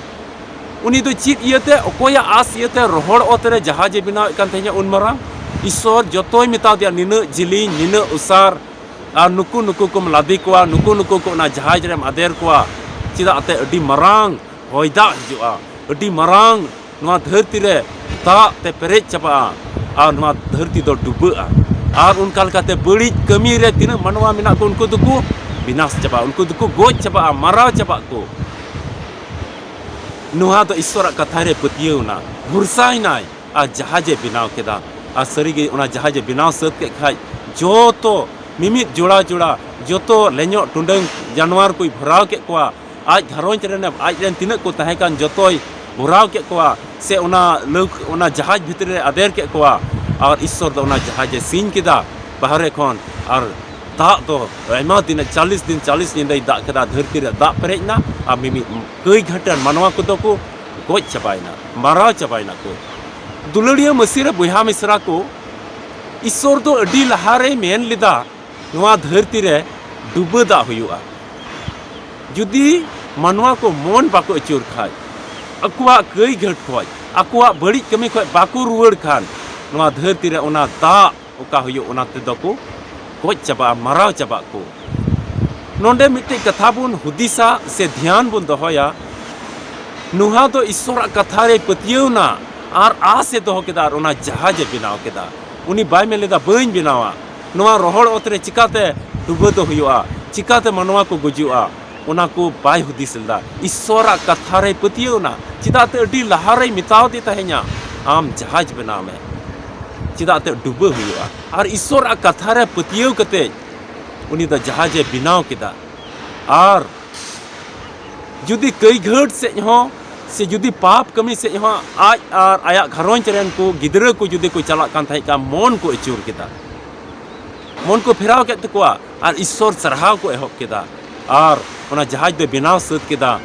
ᱩᱱᱤ ᱫᱚ ᱪᱮᱫ ᱤᱭᱟᱹᱛᱮ, ᱚᱠᱚᱭᱟᱜ ᱟᱥ ᱤᱭᱟᱹᱛᱮ ᱨᱚᱦᱚᱲ ᱚᱛ ᱨᱮ ᱡᱟᱦᱟᱡᱮ ᱵᱮᱱᱟᱣᱮᱫ ᱠᱟᱱ ᱛᱟᱦᱮᱸᱧᱟ? ᱩᱱ ᱢᱟᱨᱟᱝ ᱤᱥᱥᱚᱨ ᱡᱚᱛᱚᱭ ᱢᱮᱛᱟ ᱫᱮᱭᱟ, ᱱᱤᱱᱟᱹᱜ ᱡᱤᱞᱤᱧ, ᱱᱤᱱᱟᱹᱜ ᱩᱥᱟᱨ, ᱟᱨ ᱱᱩᱠᱩ ᱱᱩᱠᱩ ᱠᱚᱢ ᱞᱟᱫᱮ ᱠᱚᱣᱟ, ᱱᱩᱠᱩ ᱱᱩᱠᱩ ᱠᱚ ᱚᱱᱟ ᱡᱟᱦᱟᱡᱽ ᱨᱮᱢ ᱟᱫᱮᱨ ᱠᱚᱣᱟ᱾ ᱪᱮᱫᱟᱜ ᱛᱮ ᱟᱹᱰᱤ ᱢᱟᱨᱟᱝ ᱦᱚᱭ ᱫᱟᱜ ᱦᱤᱡᱩᱜᱼᱟ, ᱟᱹᱰᱤ ᱢᱟᱨᱟᱝ ᱱᱚᱣᱟ ᱫᱷᱟᱹᱨᱛᱤ ᱨᱮ ᱫᱟᱜ ᱛᱮ ᱯᱮᱨᱮᱡ ᱪᱟᱵᱟᱜᱼᱟ ᱟᱨ ᱱᱚᱣᱟ ᱫᱷᱟᱹᱨᱛᱤ ᱫᱚ ᱰᱩᱵᱟᱹᱜᱼᱟ᱾ ᱟᱨ ᱚᱱᱠᱟ ᱞᱮᱠᱟᱛᱮ ᱵᱟᱹᱲᱤᱡ ᱠᱟᱹᱢᱤ ᱨᱮ ᱛᱤᱱᱟᱹᱜ ᱢᱟᱱᱣᱟ ᱢᱮᱱᱟᱜ ᱠᱚ, ᱩᱱᱠᱩ ᱫᱚᱠᱚ ᱵᱤᱱᱟᱥ ᱪᱟᱵᱟᱜᱼᱟ, ᱩᱱᱠᱩ ᱫᱚᱠᱚ ᱜᱚᱡ ᱪᱟᱵᱟᱜᱼᱟ, ᱢᱟᱨᱟᱣ ᱪᱟᱵᱟᱜ ᱠᱚ᱾ ᱱᱚᱣᱟ ᱫᱚ ᱤᱥᱥᱚᱨᱟᱜ ᱠᱟᱛᱷᱟ ᱨᱮ ᱯᱟᱹᱛᱭᱟᱹᱣ ᱮᱱᱟ, ᱵᱷᱚᱨᱥᱟᱭᱮᱱᱟᱭ ᱟᱨ ᱡᱟᱦᱟᱡᱽ ᱮ ᱵᱮᱱᱟᱣ ᱠᱮᱫᱟ᱾ ᱟᱨ ᱥᱟᱹᱨᱤᱜᱮ ᱚᱱᱟ ᱡᱟᱦᱟᱡᱽ ᱮ ᱵᱮᱱᱟᱣ ᱥᱟᱹᱛ ᱠᱮᱫ ᱠᱷᱟᱡ ᱡᱚᱛᱚ ᱢᱤᱢᱤᱫ ᱡᱚᱲᱟ ᱡᱚᱲᱟ ᱡᱚᱛᱚ ᱞᱮᱧᱚᱜ ᱴᱩᱰᱟᱹᱝ ᱡᱟᱱᱣᱟᱨ ᱠᱚᱭ ᱵᱷᱚᱨᱟᱣ ᱠᱮᱫ ᱠᱚᱣᱟ᱾ ᱟᱡ ᱜᱷᱟᱨᱚᱸᱡᱽ ᱨᱮᱱ, ᱟᱡ ᱨᱮᱱ ᱛᱤᱱᱟᱹᱜ ᱠᱚ ᱛᱟᱦᱮᱸ ᱠᱟᱱ ᱡᱚᱛᱚᱭ ᱵᱷᱚᱨᱟᱣ ᱠᱮᱫ ᱠᱚᱣᱟ, ᱥᱮ ᱚᱱᱟ ᱞᱟᱹᱣᱠ-, ᱚᱱᱟ ᱡᱟᱦᱟᱡᱽ ᱵᱷᱤᱛᱨᱤ ᱨᱮ ᱟᱫᱮᱨ ᱠᱮᱫ ᱠᱚᱣᱟ᱾ ᱟᱨ ᱤᱥᱥᱚᱨ ᱫᱚ ᱚᱱᱟ ᱡᱟᱦᱟᱡᱽ ᱮ ᱥᱤᱧ ᱠᱮᱫᱟ ᱵᱟᱦᱨᱮ ᱠᱷᱚᱱ᱾ ᱟᱨ ᱫᱟᱜ ᱫᱚ ᱟᱭᱢᱟ ᱫᱤᱱ, ᱪᱟᱞᱤᱥ ᱫᱤᱱ ᱪᱟᱞᱤᱥ ᱧᱤᱫᱟᱹᱭ ᱫᱟᱜ ᱠᱮᱫᱟ, ᱫᱷᱟᱹᱨᱛᱤ ᱨᱮ ᱫᱟᱜ ᱯᱮᱨᱮᱡ ᱮᱱᱟ᱾ ᱟᱨ ᱢᱤᱢᱤᱫ ᱠᱟᱹᱭ ᱜᱷᱟᱹᱴᱟᱹᱱ ᱢᱟᱱᱣᱟ ᱠᱚᱫᱚ ᱠᱚ ᱜᱚᱡ ᱪᱟᱵᱟᱭᱮᱱᱟ, ᱢᱟᱨᱟᱣ ᱪᱟᱵᱟᱭᱮᱱᱟ ᱠᱚ᱾ ᱫᱩᱞᱟᱹᱲᱤᱭᱟᱹ ᱢᱟᱹᱥᱤ ᱨᱮ ᱵᱚᱭᱦᱟ ᱢᱤᱥᱨᱟ ᱠᱚ, ᱤᱥᱥᱚᱨ ᱫᱚ ᱟᱹᱰᱤ ᱞᱟᱦᱟᱨᱮᱭ ᱢᱮᱱ ᱞᱮᱫᱟ ᱱᱚᱣᱟ ᱫᱷᱟᱹᱨᱛᱤ ᱨᱮ ᱰᱩᱵᱟᱹ ᱫᱟᱜ ᱦᱩᱭᱩᱜᱼᱟ᱾ ᱡᱩᱫᱤ ᱢᱟᱱᱣᱟ ᱠᱚ ᱢᱚᱱ ᱵᱟᱠᱚ ᱟᱹᱪᱩᱨ ᱠᱷᱟᱡ, ᱟᱠᱚᱣᱟᱜ ᱠᱟᱹᱭ ᱜᱷᱟᱹᱴ ᱠᱷᱚᱡ, ᱟᱠᱚᱣᱟᱜ ᱵᱟᱹᱲᱤᱡ ᱠᱟᱹᱢᱤ ᱠᱷᱚᱡ ᱵᱟᱠᱚ ᱨᱩᱣᱟᱹᱲ ᱠᱷᱟᱱ, ᱱᱚᱣᱟ ᱫᱷᱟᱹᱨᱛᱤ ᱨᱮ ᱚᱱᱟ ᱫᱟᱜ ᱚᱠᱟ ᱦᱩᱭᱩᱜ, ᱚᱱᱟ ᱛᱮᱫᱚ ᱠᱚ ᱜᱚᱡ ᱪᱟᱵᱟᱜᱼᱟ, ᱢᱟᱨᱟᱣ ᱪᱟᱵᱟᱜ ᱠᱚ᱾ ᱱᱚᱰᱮ ᱢᱤᱫᱴᱮᱡ ᱠᱟᱛᱷᱟ ᱵᱚᱱ ᱦᱩᱫᱤᱥᱟ ᱥᱮ ᱫᱷᱮᱭᱟᱱ ᱵᱚᱱ ᱫᱚᱦᱚᱭᱟ, ᱱᱚᱣᱟ ᱫᱚ ᱤᱥᱥᱚᱨᱟᱜ ᱠᱟᱛᱷᱟ ᱨᱮᱭ ᱯᱟᱹᱛᱭᱟᱹᱣ ᱮᱱᱟ ᱟᱨ ᱟᱥ ᱮ ᱫᱚᱦᱚ ᱠᱮᱫᱟ ᱟᱨ ᱚᱱᱟ ᱡᱟᱦᱟᱡᱽ ᱮ ᱵᱮᱱᱟᱣ ᱠᱮᱫᱟ᱾ ᱩᱱᱤ ᱵᱟᱭ ᱢᱮᱱ ᱞᱮᱫᱟ, "ᱵᱟᱹᱧ ᱵᱮᱱᱟᱣᱟ, ᱱᱚᱣᱟ ᱨᱚᱦᱚᱲ ᱚᱛ ᱨᱮ ᱪᱤᱠᱟᱛᱮ ᱰᱩᱵᱟᱹ ᱫᱚ ᱦᱩᱭᱩᱜᱼᱟ, ᱪᱤᱠᱟᱛᱮ ᱢᱟᱱᱣᱟ ᱠᱚ ᱜᱩᱡᱩᱜᱼᱟ?" ᱚᱱᱟ ᱠᱚ ᱵᱟᱭ ᱦᱩᱫᱤᱥ ᱞᱮᱫᱟ᱾ ᱤᱥᱥᱚᱨᱟᱜ ᱠᱟᱛᱷᱟ ᱨᱮᱭ ᱯᱟᱹᱛᱭᱟᱹᱣ ᱮᱱᱟ᱾ ᱪᱮᱫᱟᱜ ᱛᱮ ᱟᱹᱰᱤ ᱞᱟᱦᱟ ᱨᱮᱭ ᱢᱮᱛᱟᱣ ᱫᱮ ᱛᱟᱦᱮᱸᱧᱟ, "ᱟᱢ ᱡᱟᱦᱟᱡᱽ ᱵᱮᱱᱟᱣ ᱢᱮ, ᱪᱮᱫᱟᱜ ᱛᱮ ᱰᱩᱵᱟᱹ ᱦᱩᱭᱩᱜᱼᱟ?" ᱟᱨ ᱤᱥᱥᱚᱨᱟᱜ ᱠᱟᱛᱷᱟ ᱨᱮ ᱯᱟᱹᱛᱭᱟᱹᱣ ᱠᱟᱛᱮ ᱩᱱᱤ ᱫᱚ ᱡᱟᱦᱟᱡᱽ ᱮ ᱵᱮᱱᱟᱣ ᱠᱮᱫᱟ᱾ ᱟᱨ ᱡᱩᱫᱤ ᱠᱟᱹᱭᱜᱷᱟᱹᱴ ᱥᱮᱫ ᱦᱚᱸ ᱥᱮ ᱡᱩᱫᱤ ᱯᱟᱯ ᱠᱟᱹᱢᱤ ᱥᱮᱫ ᱦᱚᱸ ᱟᱡ ᱟᱨ ᱟᱭᱟᱜ ᱜᱷᱟᱨᱚᱸᱡᱽ ᱨᱮᱱ ᱠᱚ ᱜᱤᱫᱽᱨᱟᱹ ᱠᱚ ᱡᱩᱫᱤ ᱠᱚ ᱪᱟᱞᱟᱜ ᱠᱟᱱ ᱛᱟᱦᱮᱸ ᱠᱷᱟᱱ, ᱢᱚᱱ ᱠᱚ ᱟᱹᱪᱩᱨ ᱠᱮᱫᱟ, ᱢᱚᱱ ᱠᱚ ᱯᱷᱮᱨᱟᱣ ᱠᱮᱫ ᱛᱟᱠᱚᱣᱟ ᱟᱨ ᱤᱥᱥᱚᱨ ᱥᱟᱨᱦᱟᱣ ᱠᱚ ᱮᱦᱚᱵ ᱠᱮᱫᱟ᱾ ᱟᱨ ᱚᱱᱟ ᱡᱟᱦᱟᱡᱽ ᱫᱚᱭ ᱵᱮᱱᱟᱣ ᱥᱟᱹᱛ ᱠᱮᱫᱟ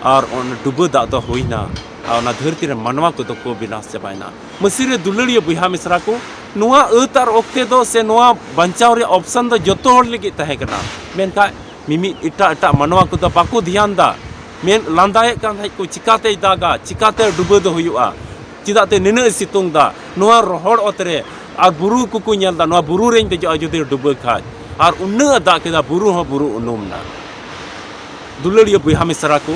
ᱟᱨ ᱚᱱᱟ ᱰᱩᱵᱟᱹ ᱫᱟᱜ ᱫᱚ ᱦᱩᱭᱱᱟ ᱟᱨ ᱚᱱᱟ ᱫᱷᱟᱹᱨᱛᱤ ᱨᱮ ᱢᱟᱱᱣᱟ ᱠᱚᱫᱚ ᱠᱚ ᱵᱤᱱᱟᱥ ᱪᱟᱵᱟᱭᱮᱱᱟ᱾ ᱢᱟᱹᱥᱤ ᱨᱮ ᱫᱩᱞᱟᱹᱲᱤᱭᱟᱹ ᱵᱚᱭᱦᱟ ᱢᱤᱥᱨᱟ ᱠᱚ, ᱱᱚᱣᱟ ᱟᱹᱛ ᱟᱨ ᱚᱠᱛᱮ ᱫᱚ ᱥᱮ ᱱᱚᱣᱟ ᱵᱟᱧᱪᱟᱣ ᱨᱮᱭᱟᱜ ᱚᱯᱥᱚᱱ ᱫᱚ ᱡᱚᱛᱚ ᱦᱚᱲ ᱞᱟᱹᱜᱤᱫ ᱛᱟᱦᱮᱸ ᱠᱟᱱᱟ, ᱢᱮᱱᱠᱷᱟᱱ ᱢᱤᱢᱤᱫ ᱮᱴᱟᱜ ᱮᱴᱟᱜ ᱢᱟᱱᱣᱟ ᱠᱚᱫᱚ ᱵᱟᱠᱚ ᱫᱷᱮᱭᱟᱱ ᱫᱟ᱾ ᱢᱮᱱ ᱞᱟᱸᱫᱟᱭᱮᱫ ᱠᱟᱱ ᱛᱟᱦᱮᱸᱫ ᱠᱚ, "ᱪᱤᱠᱟᱛᱮᱭ ᱫᱟᱜᱟ, ᱪᱤᱠᱟᱛᱮ ᱰᱩᱵᱟᱹ ᱫᱚ ᱦᱩᱭᱩᱜᱼᱟ, ᱪᱮᱫᱟᱜ ᱛᱮ ᱱᱤᱱᱟᱹᱜ ᱮ ᱥᱤᱛᱩᱝ ᱫᱟ ᱱᱚᱣᱟ ᱨᱚᱦᱚᱲ ᱚᱛ ᱨᱮ?" ᱟᱨ ᱵᱩᱨᱩ ᱠᱚᱠᱚ ᱧᱮᱞ ᱫᱟ, ᱱᱚᱣᱟ ᱵᱩᱨᱩ ᱨᱮᱧ ᱫᱮᱡᱚᱜᱼᱟ ᱡᱩᱫᱤ ᱰᱩᱵᱟᱹ ᱠᱷᱟᱡ᱾ ᱟᱨ ᱩᱱᱟᱹᱜ ᱮ ᱫᱟᱜ ᱠᱮᱫᱟ, ᱵᱩᱨᱩ ᱦᱚᱸ ᱵᱩᱨᱩ ᱩᱱᱩᱢ ᱮᱱᱟ᱾ ᱫᱩᱞᱟᱹᱲᱤᱭᱟᱹ ᱵᱚᱭᱦᱟ ᱢᱤᱥᱨᱟ ᱠᱚ,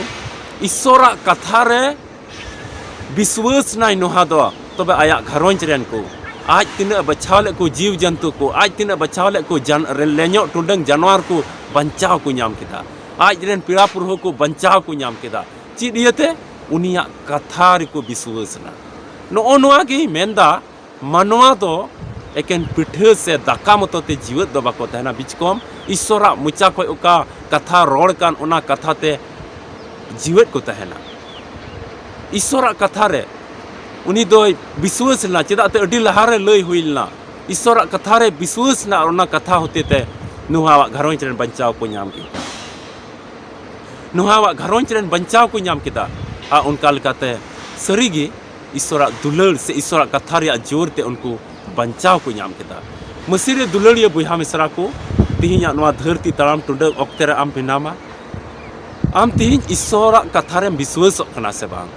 ᱤᱥᱥᱚᱨᱟᱜ ᱠᱟᱛᱷᱟ ᱨᱮ ᱵᱤᱥᱣᱟᱹᱥ ᱱᱟᱭ ᱱᱚᱦᱟ ᱫᱚ, ᱛᱚᱵᱮ ᱟᱭᱟᱜ ᱜᱷᱟᱨᱚᱸᱡᱽ ᱨᱮᱱ ᱠᱚ, ᱟᱡ ᱛᱤᱱᱟᱹᱜ ᱵᱟᱪᱷᱟᱣ ᱞᱮᱫ ᱠᱚ ᱡᱤᱣ ᱡᱚᱱᱛᱩ ᱠᱚ, ᱟᱡ ᱛᱤᱱᱟᱹᱜ ᱵᱟᱪᱷᱟᱣ ᱞᱮᱫ ᱠᱚ ᱡᱟᱱ-, ᱨᱮ-, ᱞᱮᱧᱚᱜ ᱴᱩᱰᱟᱹᱝ ᱡᱟᱱᱣᱟᱨ ᱠᱚ ᱵᱟᱧᱪᱟᱣ ᱠᱚ ᱧᱟᱢ ᱠᱮᱫᱟ᱾ ᱟᱡ ᱨᱮᱱ ᱯᱮᱲᱟ ᱯᱩᱨᱦᱟᱹ ᱠᱚ ᱵᱟᱧᱪᱟᱣ ᱠᱚ ᱧᱟᱢ ᱠᱮᱫᱟ᱾ ᱪᱮᱫ ᱤᱭᱟᱹᱛᱮ? ᱩᱱᱤᱭᱟᱜ ᱠᱟᱛᱷᱟ ᱨᱮᱠᱚ ᱵᱤᱥᱣᱟᱹᱥ ᱮᱱᱟ᱾ ᱱᱚᱜᱼᱚ ᱱᱚᱣᱟ ᱜᱮᱭ ᱢᱮᱱᱫᱟ, ᱢᱟᱱᱣᱟ ᱫᱚ ᱮᱠᱮᱱ ᱯᱤᱴᱷᱟᱹ ᱥᱮ ᱫᱟᱠᱟ ᱢᱚᱛᱚ ᱛᱮ ᱡᱤᱣᱮᱫ ᱫᱚ ᱵᱟᱠᱚ ᱛᱟᱦᱮᱱᱟ, ᱵᱤᱪᱠᱚᱢ ᱤᱥᱥᱚᱨᱟᱜ ᱢᱚᱪᱟ ᱠᱷᱚᱱ ᱚᱠᱟ ᱠᱟᱛᱷᱟ ᱨᱚᱲ ᱠᱟᱱ, ᱚᱱᱟ ᱠᱟᱛᱷᱟ ᱛᱮ ᱡᱤᱣᱮᱫ ᱠᱚ ᱛᱟᱦᱮᱱᱟ᱾ ᱤᱥᱥᱚᱨᱟᱜ ᱠᱟᱛᱷᱟ ᱨᱮ ᱩᱱᱤ ᱫᱚᱭ ᱵᱤᱥᱣᱟᱹᱥ ᱞᱮᱱᱟ, ᱪᱮᱫᱟᱜ ᱛᱮ ᱟᱹᱰᱤ ᱞᱟᱦᱟᱨᱮ ᱞᱟᱹᱭ ᱦᱩᱭ ᱞᱮᱱᱟ᱾ ᱤᱥᱥᱚᱨᱟᱜ ᱠᱟᱛᱷᱟ ᱨᱮ ᱵᱤᱥᱣᱟᱹᱥ ᱞᱮᱱᱟ, ᱟᱨ ᱚᱱᱟ ᱠᱟᱛᱷᱟ ᱦᱚᱛᱮ ᱛᱮ ᱱᱚᱣᱟᱣᱟᱜ ᱜᱷᱟᱨᱚᱸᱡᱽ ᱨᱮᱱ ᱵᱟᱧᱪᱟᱣ ᱠᱚ ᱧᱟᱢ ᱠᱮᱫᱟ᱾ ᱱᱚᱣᱟᱣᱟᱜ ᱜᱷᱟᱨᱚᱸᱡᱽ ᱨᱮᱱ ᱵᱟᱧᱪᱟᱣ ᱠᱚ ᱧᱟᱢ ᱠᱮᱫᱟ᱾ ᱟᱨ ᱚᱱᱠᱟ ᱞᱮᱠᱟᱛᱮ ᱥᱟᱹᱨᱤᱜᱮ ᱤᱥᱥᱚᱨᱟᱜ ᱫᱩᱞᱟᱹᱲ ᱥᱮ ᱤᱥᱥᱚᱨᱟᱜ ᱠᱟᱛᱷᱟ ᱨᱮᱭᱟᱜ ᱡᱳᱨ ᱛᱮ ᱩᱱᱠᱩ ᱵᱟᱧᱪᱟᱣ ᱠᱚ ᱧᱟᱢ ᱠᱮᱫᱟ᱾ ᱢᱟᱹᱥᱤ ᱨᱮ ᱫᱩᱞᱟᱹᱲᱤᱭᱟᱹ ᱵᱚᱭᱦᱟ ᱢᱤᱥᱨᱟ ᱠᱚ, ᱛᱮᱦᱮᱧᱟᱜ ᱱᱚᱣᱟ ᱫᱷᱟᱹᱨᱛᱤ ᱛᱟᱲᱟᱢ ᱴᱩᱰᱟᱹᱝ ᱚᱠᱛᱮ ᱨᱮ ᱟᱢ ᱢᱮᱱᱟᱢᱟ, ᱟᱢ ᱛᱮᱦᱮᱧ ᱤᱥᱥᱚᱨᱟᱜ ᱠᱟᱛᱷᱟ ᱨᱮᱢ ᱵᱤᱥᱣᱟᱹᱥᱚᱜ ᱠᱟᱱᱟ ᱥᱮ ᱵᱟᱝ?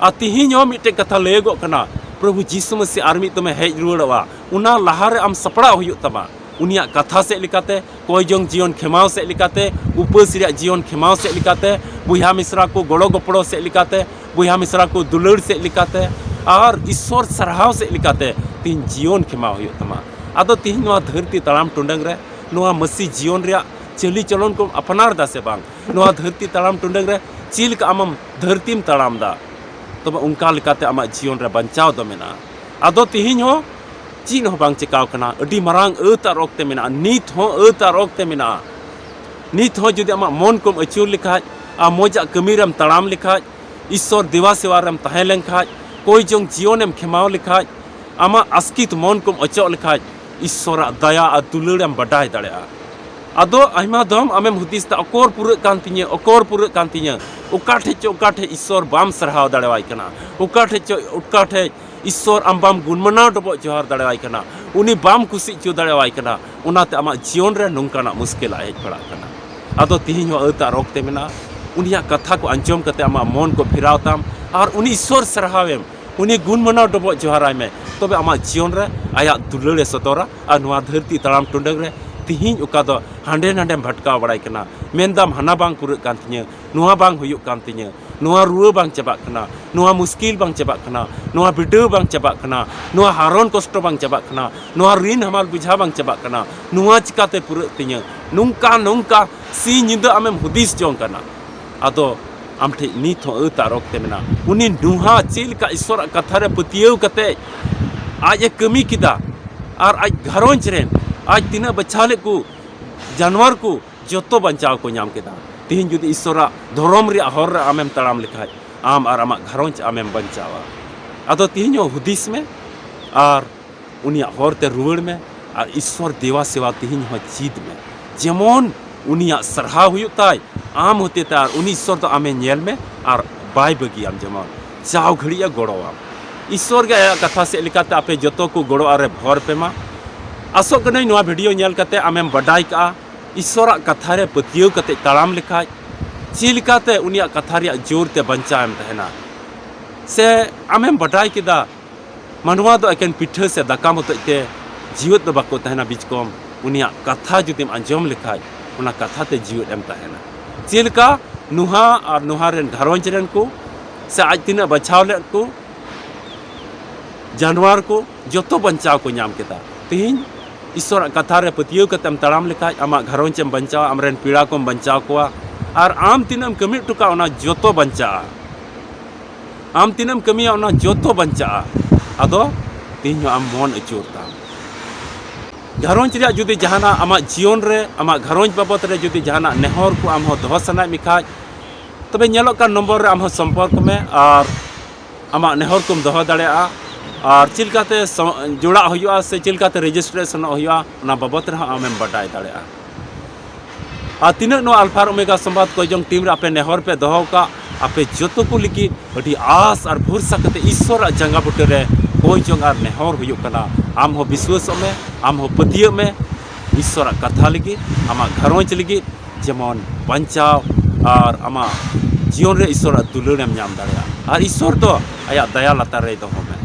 ᱟᱨ ᱛᱮᱦᱮᱧ ᱦᱚᱸ ᱢᱤᱫᱴᱮᱡ ᱠᱟᱛᱷᱟ ᱞᱟᱹᱭᱟᱹᱜᱚᱜ ᱠᱟᱱᱟ, ᱯᱨᱚᱵᱷᱩ ᱡᱤᱥᱩ ᱢᱟᱹᱥᱤ ᱟᱨ ᱢᱤᱫ ᱫᱚᱢᱮ ᱦᱮᱡ ᱨᱩᱣᱟᱹᱲᱚᱜᱼᱟ᱾ ᱚᱱᱟ ᱞᱟᱦᱟᱨᱮ ᱟᱢ ᱥᱟᱯᱲᱟᱣ ᱦᱩᱭᱩᱜ ᱛᱟᱢᱟ᱾ ᱩᱱᱤᱭᱟᱜ ᱠᱟᱛᱷᱟ ᱥᱮᱫ ᱞᱮᱠᱟᱛᱮ, ᱠᱚᱭ ᱡᱚᱝ ᱡᱤᱭᱚᱱ ᱠᱷᱮᱢᱟᱣ ᱥᱮᱫ ᱞᱮᱠᱟᱛᱮ, ᱩᱯᱟᱹᱥ ᱨᱮᱭᱟᱜ ᱡᱤᱭᱚᱱ ᱠᱷᱮᱢᱟᱣ ᱥᱮᱫ ᱞᱮᱠᱟᱛᱮ, ᱵᱚᱭᱦᱟ ᱢᱤᱥᱨᱟ ᱠᱚ ᱜᱚᱲᱚ ᱜᱚᱯᱚᱲᱚ ᱥᱮᱫ ᱞᱮᱠᱟᱛᱮ, ᱵᱚᱭᱦᱟ ᱢᱤᱥᱨᱟ ᱠᱚ ᱫᱩᱞᱟᱹᱲ ᱥᱮᱫ ᱞᱮᱠᱟᱛᱮ, ᱟᱨ ᱤᱥᱥᱚᱨ ᱥᱟᱨᱦᱟᱣ ᱥᱮᱫ ᱞᱮᱠᱟᱛᱮ ᱛᱮᱦᱮᱧ ᱡᱤᱭᱚᱱ ᱠᱷᱮᱢᱟᱣ ᱦᱩᱭᱩᱜ ᱛᱟᱢᱟ᱾ ᱟᱫᱚ ᱛᱮᱦᱮᱧ ᱱᱚᱣᱟ ᱫᱷᱟᱹᱨᱛᱤ ᱛᱟᱲᱟᱢ ᱴᱩᱰᱟᱹᱝ ᱨᱮ ᱱᱚᱣᱟ ᱢᱟᱹᱥᱤ ᱡᱤᱭᱚᱱ ᱨᱮᱭᱟᱜ ᱪᱟᱹᱞᱤ ᱪᱚᱞᱚᱱ ᱠᱚᱢ ᱟᱯᱱᱟᱨ ᱮᱫᱟ ᱥᱮ ᱵᱟᱝ? ᱱᱚᱣᱟ ᱫᱷᱟᱹᱨᱛᱤ ᱛᱟᱲᱟᱢ ᱴᱩᱰᱟᱹᱝ ᱨᱮ ᱪᱮᱫ ᱞᱮᱠᱟ ᱟᱢᱮᱢ ᱫᱷᱟᱹᱨᱛᱤᱢ ᱛᱟᱲᱟᱢ ᱮᱫᱟ, ᱛᱚᱵᱮ ᱚᱱᱠᱟ ᱞᱮᱠᱟᱛᱮ ᱟᱢᱟᱜ ᱡᱤᱭᱚᱱ ᱨᱮ ᱵᱟᱧᱪᱟᱣ ᱫᱚ ᱢᱮᱱᱟᱜᱼᱟ᱾ ᱟᱫᱚ ᱛᱮᱦᱮᱧ ᱦᱚᱸ ᱪᱮᱫ ᱦᱚᱸ ᱵᱟᱝ ᱪᱤᱠᱟᱣ ᱠᱟᱱᱟ, ᱟᱹᱰᱤ ᱢᱟᱨᱟᱝ ᱟᱹᱛ ᱟᱨ ᱚᱠᱛᱮ ᱢᱮᱱᱟᱜᱼᱟ, ᱱᱤᱛ ᱦᱚᱸ ᱟᱹᱛ ᱟᱨ ᱚᱠᱛᱮ ᱢᱮᱱᱟᱜᱼᱟ᱾ ᱱᱤᱛ ᱦᱚᱸ ᱡᱩᱫᱤ ᱟᱢᱟᱜ ᱢᱚᱱ ᱠᱚᱢ ᱟᱹᱪᱩᱨ ᱞᱮᱠᱷᱟᱡ, ᱟᱢ ᱢᱚᱡᱟᱜ ᱠᱟᱹᱢᱤ ᱨᱮᱢ ᱛᱟᱲᱟᱢ ᱞᱮᱠᱷᱟᱡ, ᱤᱥᱥᱚᱨ ᱫᱮᱵᱟ ᱥᱮᱵᱟ ᱨᱮᱢ ᱛᱟᱦᱮᱸ ᱞᱮᱱᱠᱷᱟᱡ, ᱠᱚᱭ ᱡᱚᱝ ᱡᱤᱭᱚᱱᱮᱢ ᱠᱷᱮᱢᱟᱣ ᱞᱮᱠᱷᱟᱡ, ᱟᱢᱟᱜ ᱟᱥᱠᱤᱛ ᱢᱚᱱ ᱠᱚᱢ ᱚᱪᱚᱜ ᱞᱮᱠᱷᱟᱡ, ᱤᱥᱥᱚᱨᱟᱜ ᱫᱟᱭᱟ ᱟᱨ ᱫᱩᱞᱟᱹᱲ ᱮᱢ ᱵᱟᱰᱟᱭ ᱫᱟᱲᱮᱭᱟᱜᱼᱟ᱾ ᱟᱫᱚ ᱟᱭᱢᱟ ᱫᱚᱢ ᱟᱢᱮᱢ ᱦᱩᱫᱤᱥ ᱫᱟ, "ᱚᱠᱚᱨ ᱯᱩᱨᱟᱹᱜ ᱠᱟᱱ ᱛᱤᱧᱟᱹ, ᱚᱠᱚᱨ ᱯᱩᱨᱟᱹᱜ ᱠᱟᱱ ᱛᱤᱧᱟᱹ?" ᱚᱠᱟ ᱴᱷᱮᱡ ᱪᱚ ᱚᱠᱟ ᱴᱷᱮᱡ ᱤᱥᱥᱚᱨ ᱵᱟᱢ ᱥᱟᱨᱦᱟᱣ ᱫᱟᱲᱮᱣᱟᱭ ᱠᱟᱱᱟ, ᱚᱠᱟ ᱴᱷᱮᱡ ᱪᱚ ᱚᱠᱟ ᱴᱷᱮᱡ ᱤᱥᱥᱚᱨ ᱟᱢ ᱵᱟᱢ ᱜᱩᱱᱢᱟᱱᱟᱣ ᱰᱚᱵᱚᱜ ᱡᱚᱦᱟᱨ ᱫᱟᱲᱮᱣᱟᱭ ᱠᱟᱱᱟ, ᱩᱱᱤ ᱵᱟᱢ ᱠᱩᱥᱤ ᱦᱚᱪᱚ ᱫᱟᱲᱮᱣᱟᱭ ᱠᱟᱱᱟ᱾ ᱚᱱᱟᱛᱮ ᱟᱢᱟᱜ ᱡᱤᱭᱚᱱ ᱨᱮ ᱱᱚᱝᱠᱟᱱᱟᱜ ᱢᱩᱥᱠᱤᱞᱟᱜ ᱦᱮᱡ ᱯᱟᱲᱟᱜ ᱠᱟᱱᱟ᱾ ᱟᱫᱚ ᱛᱤᱦᱤᱧ ᱦᱚᱸ ᱟᱹᱛ ᱟᱨ ᱚᱠᱛᱮ ᱢᱮᱱᱟᱜᱼᱟ, ᱩᱱᱤᱭᱟᱜ ᱠᱟᱛᱷᱟ ᱠᱚ ᱟᱸᱡᱚᱢ ᱠᱟᱛᱮ ᱟᱢᱟᱜ ᱢᱚᱱ ᱠᱚ ᱯᱷᱮᱨᱟᱣ ᱛᱟᱢ ᱟᱨ ᱩᱱᱤ ᱤᱥᱥᱚᱨ ᱥᱟᱨᱦᱟᱣᱮᱢ, ᱩᱱᱤ ᱜᱩᱱ ᱢᱟᱱᱟᱣ ᱰᱚᱵᱚᱜ ᱡᱚᱦᱟᱨᱟᱭ ᱢᱮ᱾ ᱛᱚᱵᱮ ᱟᱢᱟᱜ ᱡᱤᱭᱚᱱ ᱨᱮ ᱟᱭᱟᱜ ᱫᱩᱞᱟᱹᱲᱮ ᱥᱚᱫᱚᱨᱟ ᱟᱨ ᱱᱚᱣᱟ ᱫᱷᱟᱹᱨᱛᱤ ᱛᱟᱲᱟᱢ ᱴᱩᱰᱟᱹᱝ ᱨᱮ ᱛᱤᱦᱤᱧ ᱚᱠᱟ ᱫᱚ ᱦᱟᱸᱰᱮ ᱱᱟᱰᱮᱢ ᱵᱷᱟᱴᱠᱟᱣ ᱵᱟᱲᱟᱭ ᱠᱟᱱᱟ, ᱢᱮᱱᱫᱟᱢ ᱦᱟᱱᱟ ᱵᱟᱝ ᱯᱩᱨᱟᱹᱜ ᱠᱟᱱ ᱛᱤᱧᱟᱹ, ᱱᱚᱣᱟ ᱵᱟᱝ ᱦᱩᱭᱩᱜ ᱠᱟᱱ ᱛᱤᱧᱟᱹ, ᱱᱚᱣᱟ ᱨᱩᱣᱟᱹ ᱵᱟᱝ ᱪᱟᱵᱟᱜ ᱠᱟᱱᱟ, ᱱᱚᱣᱟ ᱢᱩᱥᱠᱤᱞ ᱵᱟᱝ ᱪᱟᱵᱟᱜ ᱠᱟᱱᱟ, ᱱᱚᱣᱟ ᱵᱤᱰᱟᱹᱣ ᱵᱟᱝ ᱪᱟᱵᱟᱜ ᱠᱟᱱᱟ, ᱱᱚᱣᱟ ᱦᱟᱨᱚᱱ ᱠᱚᱥᱴᱚ ᱵᱟᱝ ᱪᱟᱵᱟᱜ ᱠᱟᱱᱟ, ᱱᱚᱣᱟ ᱨᱤᱱ ᱦᱟᱢᱟᱞ ᱵᱩᱡᱷᱟ ᱵᱟᱝ ᱪᱟᱵᱟᱜ ᱠᱟᱱᱟ, ᱱᱚᱣᱟ ᱪᱤᱠᱟᱛᱮ ᱯᱩᱨᱟᱹᱜ ᱛᱤᱧᱟᱹ, ᱱᱚᱝᱠᱟ ᱱᱚᱝᱠᱟ ᱥᱤᱧ ᱧᱤᱫᱟᱹ ᱟᱢᱮᱢ ᱦᱩᱫᱤᱥ ᱡᱚᱝ ᱠᱟᱱᱟ᱾ ᱟᱫᱚ ᱟᱢ ᱴᱷᱮᱱ ᱱᱤᱛ ᱦᱚᱸ ᱟᱹᱛ ᱟᱨ ᱚᱠᱛᱮ ᱢᱮᱱᱟᱜᱼᱟ᱾ ᱩᱱᱤ ᱱᱩᱦᱟ ᱪᱮᱫ ᱞᱮᱠᱟ ᱤᱥᱥᱚᱨᱟᱜ ᱠᱟᱛᱷᱟ ᱨᱮ ᱯᱟᱹᱛᱭᱟᱹᱣ ᱠᱟᱛᱮ ᱟᱡ ᱮ ᱠᱟᱹᱢᱤ ᱠᱮᱫᱟ, ᱟᱨ ᱟᱡ ᱜᱷᱟᱨᱚᱸᱡᱽ ᱨᱮᱱ, ᱟᱡ ᱛᱤᱱᱟᱹᱜ ᱵᱟᱪᱷᱟᱣ ᱞᱮᱫ ᱠᱚ ᱡᱟᱱᱣᱟᱨ ᱠᱚ, ᱡᱚᱛᱚ ᱵᱟᱧᱪᱟᱣ ᱠᱚ ᱧᱟᱢ ᱠᱮᱫᱟ᱾ ᱛᱤᱦᱤᱧ ᱡᱩᱫᱤ ᱤᱥᱥᱚᱨᱟᱜ ᱫᱷᱚᱨᱚᱢ ᱨᱮᱭᱟᱜ ᱦᱚᱨ ᱨᱮ ᱟᱢᱮᱢ ᱛᱟᱲᱟᱢ ᱞᱮᱠᱷᱟᱡ, ᱟᱢ ᱟᱨ ᱟᱢᱟᱜ ᱜᱷᱟᱨᱚᱸᱡᱽ ᱟᱢᱮᱢ ᱵᱟᱧᱪᱟᱣᱟ᱾ ᱟᱫᱚ ᱛᱤᱦᱤᱧ ᱦᱚᱸ ᱦᱩᱫᱤᱥ ᱢᱮ ᱟᱨ ᱩᱱᱤᱭᱟᱜ ᱦᱚᱨ ᱛᱮ ᱨᱩᱣᱟᱹᱲ ᱢᱮ, ᱟᱨ ᱤᱥᱥᱚᱨ ᱫᱮᱣᱟ ᱥᱮᱣᱟ ᱛᱤᱦᱤᱧ ᱦᱚᱸ ᱪᱮᱫ ᱢᱮ, ᱡᱮᱢᱚᱱ ᱩᱱᱤᱭᱟᱜ ᱥᱟᱨᱦᱟᱣ ᱦᱩᱭᱩᱜ ᱛᱟᱭ ᱟᱢ ᱦᱚᱛᱮᱛᱮ, ᱟᱨ ᱩᱱᱤ ᱤᱥᱥᱚᱨ ᱫᱚ ᱟᱢᱮ ᱧᱮᱞ ᱢᱮ ᱟᱨ ᱵᱟᱭ ᱵᱟᱹᱜᱤᱭᱟᱢ, ᱡᱮᱢᱚᱱ ᱡᱟᱣ ᱜᱷᱟᱹᱲᱤᱡ ᱮ ᱜᱚᱲᱚᱣᱟᱢ᱾ ᱤᱥᱥᱚᱨ ᱜᱮ ᱟᱭᱟᱜ ᱠᱟᱛᱷᱟ ᱥᱮᱫ ᱞᱮᱠᱟᱛᱮ ᱟᱯᱮ ᱡᱚᱛᱚ ᱠᱚ ᱜᱚᱲᱚ ᱟᱨᱮ ᱵᱷᱚᱨ ᱯᱮ ᱢᱟ᱾ ᱟᱥᱚᱜ ᱠᱟᱹᱱᱟᱹᱧ ᱱᱚᱣᱟ ᱵᱷᱤᱰᱤᱭᱳ ᱧᱮᱞ ᱠᱟᱛᱮ ᱟᱢᱮᱢ ᱵᱟᱰᱟᱭ ᱠᱟᱜᱼᱟ, ᱤᱥᱥᱚᱨᱟᱜ ᱠᱟᱛᱷᱟ ᱨᱮ ᱯᱟᱹᱛᱭᱟᱹᱣ ᱠᱟᱛᱮ ᱛᱟᱲᱟᱢ ᱞᱮᱠᱷᱟᱡ ᱪᱮᱫ ᱞᱮᱠᱟᱛᱮ ᱩᱱᱤᱭᱟᱜ ᱠᱟᱛᱷᱟ ᱨᱮᱭᱟᱜ ᱡᱳᱨ ᱛᱮ ᱵᱟᱧᱪᱟᱣ ᱮᱢ ᱛᱟᱦᱮᱱᱟ᱾ ᱥᱮ ᱟᱢᱮᱢ ᱵᱟᱰᱟᱭ ᱠᱮᱫᱟ, ᱢᱟᱱᱣᱟ ᱫᱚ ᱮᱠᱮᱱ ᱯᱤᱴᱷᱟᱹ ᱥᱮ ᱫᱟᱠᱟ ᱢᱚᱛᱚᱡ ᱛᱮ ᱡᱤᱣᱮᱫ ᱫᱚ ᱵᱟᱠᱚ ᱛᱟᱦᱮᱱᱟ, ᱵᱤᱪᱠᱚᱢ ᱩᱱᱤᱭᱟᱜ ᱠᱟᱛᱷᱟ ᱡᱩᱫᱤᱢ ᱟᱸᱡᱚᱢ ᱞᱮᱠᱷᱟᱡ ᱚᱱᱟ ᱠᱟᱛᱷᱟ ᱛᱮ ᱡᱤᱣᱮᱫ ᱮᱢ ᱛᱟᱦᱮᱱᱟ᱾ ᱪᱮᱫ ᱞᱮᱠᱟ ᱱᱩᱦᱟ ᱟᱨ ᱱᱩᱦᱟ ᱨᱮᱱ ᱜᱷᱟᱨᱚᱸᱡᱽ ᱨᱮᱱ ᱠᱚ ᱥᱮ ᱟᱡ ᱛᱤᱱᱟᱹᱜ ᱵᱟᱪᱷᱟᱣ ᱞᱮᱫ ᱠᱚ ᱡᱟᱱᱣᱟᱨ ᱠᱚ ᱡᱚᱛᱚ ᱵᱟᱧᱪᱟᱣ ᱠᱚ ᱧᱟᱢ ᱠᱮᱫᱟ᱾ ᱛᱤᱦᱤᱧ ᱤᱥᱥᱚᱨᱟᱜ ᱠᱟᱛᱷᱟ ᱨᱮ ᱯᱟᱹᱛᱭᱟᱹᱣ ᱠᱟᱛᱮᱢ ᱛᱟᱲᱟᱢ ᱞᱮᱠᱷᱟᱡ ᱟᱢᱟᱜ ᱜᱷᱟᱨᱚᱸᱡᱽ ᱮᱢ ᱵᱟᱧᱪᱟᱣᱟ, ᱟᱢᱨᱮᱱ ᱯᱮᱲᱟ ᱠᱚᱢ ᱵᱟᱧᱪᱟᱣ ᱠᱚᱣᱟ, ᱟᱨ ᱟᱢ ᱛᱤᱱᱟᱹᱜ ᱮᱢ ᱠᱟᱹᱢᱤ ᱦᱚᱴᱚ ᱠᱟᱜᱼᱟ ᱚᱱᱟ ᱡᱚᱛᱚ ᱵᱟᱧᱪᱟᱜᱼᱟ᱾ ᱟᱢ ᱛᱤᱱᱟᱹᱜ ᱮᱢ ᱠᱟᱹᱢᱤᱭᱟ ᱚᱱᱟ ᱡᱚᱛᱚ ᱵᱟᱧᱪᱟᱜᱼᱟ᱾ ᱟᱫᱚ ᱛᱤᱦᱤᱧ ᱦᱚᱸ ᱟᱢ ᱢᱚᱱ ᱟᱹᱪᱩᱨ ᱛᱟᱢ᱾ ᱜᱷᱟᱨᱚᱸᱡᱽ ᱨᱮᱭᱟᱜ ᱡᱩᱫᱤ ᱡᱟᱦᱟᱱᱟᱜ ᱟᱢᱟᱜ ᱡᱤᱭᱚᱱ ᱨᱮ, ᱟᱢᱟᱜ ᱜᱷᱟᱨᱚᱸᱡᱽ ᱵᱟᱵᱚᱫ ᱨᱮ ᱡᱩᱫᱤ ᱡᱟᱦᱟᱱᱟᱜ ᱱᱮᱦᱚᱨ ᱠᱚ ᱟᱢ ᱦᱚᱸ ᱫᱚᱦᱚ ᱥᱟᱱᱟᱭᱮᱫ ᱢᱮ ᱠᱷᱟᱡ, ᱛᱚᱵᱮ ᱧᱮᱞᱚᱜ ᱠᱟᱱ ᱱᱚᱢᱵᱚᱨ ᱨᱮ ᱟᱢ ᱦᱚᱸ ᱥᱚᱢᱯᱚᱨᱠ ᱢᱮ ᱟᱨ ᱟᱢᱟᱜ ᱱᱮᱦᱚᱨ ᱠᱚᱢ ᱫᱚᱦᱚ ᱫᱟᱲᱮᱭᱟᱜᱼᱟ᱾ ᱟᱨ ᱪᱮᱫ ᱞᱮᱠᱟᱛᱮ ᱥᱚ-, ᱡᱚᱲᱟᱜ ᱦᱩᱭᱩᱜᱼᱟ ᱥᱮ ᱪᱮᱫ ᱞᱮᱠᱟᱛᱮ ᱨᱮᱡᱤᱥᱴᱨᱮᱥᱚᱱᱚᱜ ᱦᱩᱭᱩᱜᱼᱟ, ᱚᱱᱟ ᱵᱟᱵᱚᱫ ᱨᱮᱦᱚᱸ ᱟᱢᱮᱢ ᱵᱟᱰᱟᱭ ᱫᱟᱲᱮᱭᱟᱜᱼᱟ᱾ ᱟᱨ ᱛᱤᱱᱟᱹᱜ ᱱᱚᱣᱟ ᱟᱞᱯᱷᱟ ᱟᱨ ᱳᱢᱮᱜᱟ ᱥᱚᱢᱵᱟᱫ ᱠᱚᱭᱡᱚᱝ ᱴᱤᱢ ᱨᱮ ᱟᱯᱮ ᱱᱮᱦᱚᱨ ᱯᱮ ᱫᱚᱦᱚ ᱟᱠᱟᱫ, ᱟᱯᱮ ᱡᱚᱛᱚ ᱠᱚ ᱞᱟᱹᱜᱤᱫ ᱟᱹᱰᱤ ᱟᱥ ᱟᱨ ᱵᱷᱚᱨᱥᱟ ᱠᱟᱛᱮ ᱤᱥᱥᱚᱨᱟᱜ ᱡᱟᱸᱜᱟ ᱵᱩᱴᱟᱹ ᱨᱮ ᱠᱚᱭᱡᱚᱝ ᱟᱨ ᱱᱮᱦᱚᱨ ᱦᱩᱭᱩᱜ ᱠᱟᱱᱟ᱾ ᱟᱢ ᱦᱚᱸ ᱵᱤᱥᱣᱟᱹᱥᱚᱜ ᱢᱮ, ᱟᱢ ᱦᱚᱸ ᱯᱟᱹᱛᱭᱟᱹᱜ ᱢᱮ ᱤᱥᱥᱚᱨᱟᱜ ᱠᱟᱛᱷᱟ ᱞᱟᱹᱜᱤᱫ, ᱟᱢᱟᱜ ᱜᱷᱟᱨᱚᱸᱡᱽ ᱞᱟᱹᱜᱤᱫ, ᱡᱮᱢᱚᱱ ᱵᱟᱧᱪᱟᱣ ᱟᱨ ᱟᱢᱟᱜ ᱡᱤᱭᱚᱱ ᱨᱮ ᱤᱥᱥᱚᱨᱟᱜ ᱫᱩᱞᱟᱹᱲ ᱮᱢ ᱧᱟᱢ ᱫᱟᱲᱮᱭᱟᱜᱼᱟ᱾ ᱟᱨ ᱤᱥᱥᱚᱨ ᱫᱚ ᱟᱭᱟᱜ ᱫᱟᱭᱟ ᱞᱟᱛᱟᱨ ᱨᱮᱭ ᱫᱚᱦᱚ ᱢᱮ᱾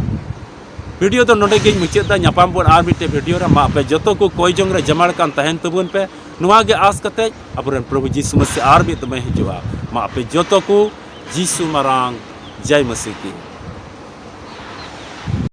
ᱵᱷᱤᱰᱤᱭᱳ ᱫᱚ ᱱᱚᱰᱮ ᱜᱮᱧ ᱢᱩᱪᱟᱹᱫ ᱫᱟ᱾ ᱧᱟᱯᱟᱢ ᱵᱚᱱ ᱟᱨ ᱢᱤᱫᱴᱮᱡ ᱵᱷᱤᱰᱤᱭᱳ ᱨᱮ᱾ ᱢᱟ ᱟᱯᱮ ᱡᱚᱛᱚ ᱠᱚ ᱠᱚᱭ ᱡᱚᱝ ᱨᱮ ᱡᱟᱢᱟᱲ ᱠᱟᱱ ᱛᱟᱦᱮᱱ ᱛᱟᱵᱚᱱ ᱯᱮ᱾ ᱱᱚᱣᱟ ᱜᱮ ᱟᱸᱥ ᱠᱟᱛᱮ ᱟᱵᱚᱨᱮᱱ ᱯᱨᱚᱵᱷᱩ ᱡᱤᱥᱩ ᱢᱟᱹᱥᱤ ᱟᱨ ᱢᱤᱫ ᱫᱚᱢᱮ ᱦᱤᱡᱩᱜᱼᱟ᱾ ᱢᱟ ᱟᱯᱮ ᱡᱚᱛᱚ ᱠᱚ ᱡᱤᱥᱩ ᱢᱟᱨᱟᱝ ᱡᱟᱭ ᱢᱟᱹᱥᱤ ᱠᱤ᱾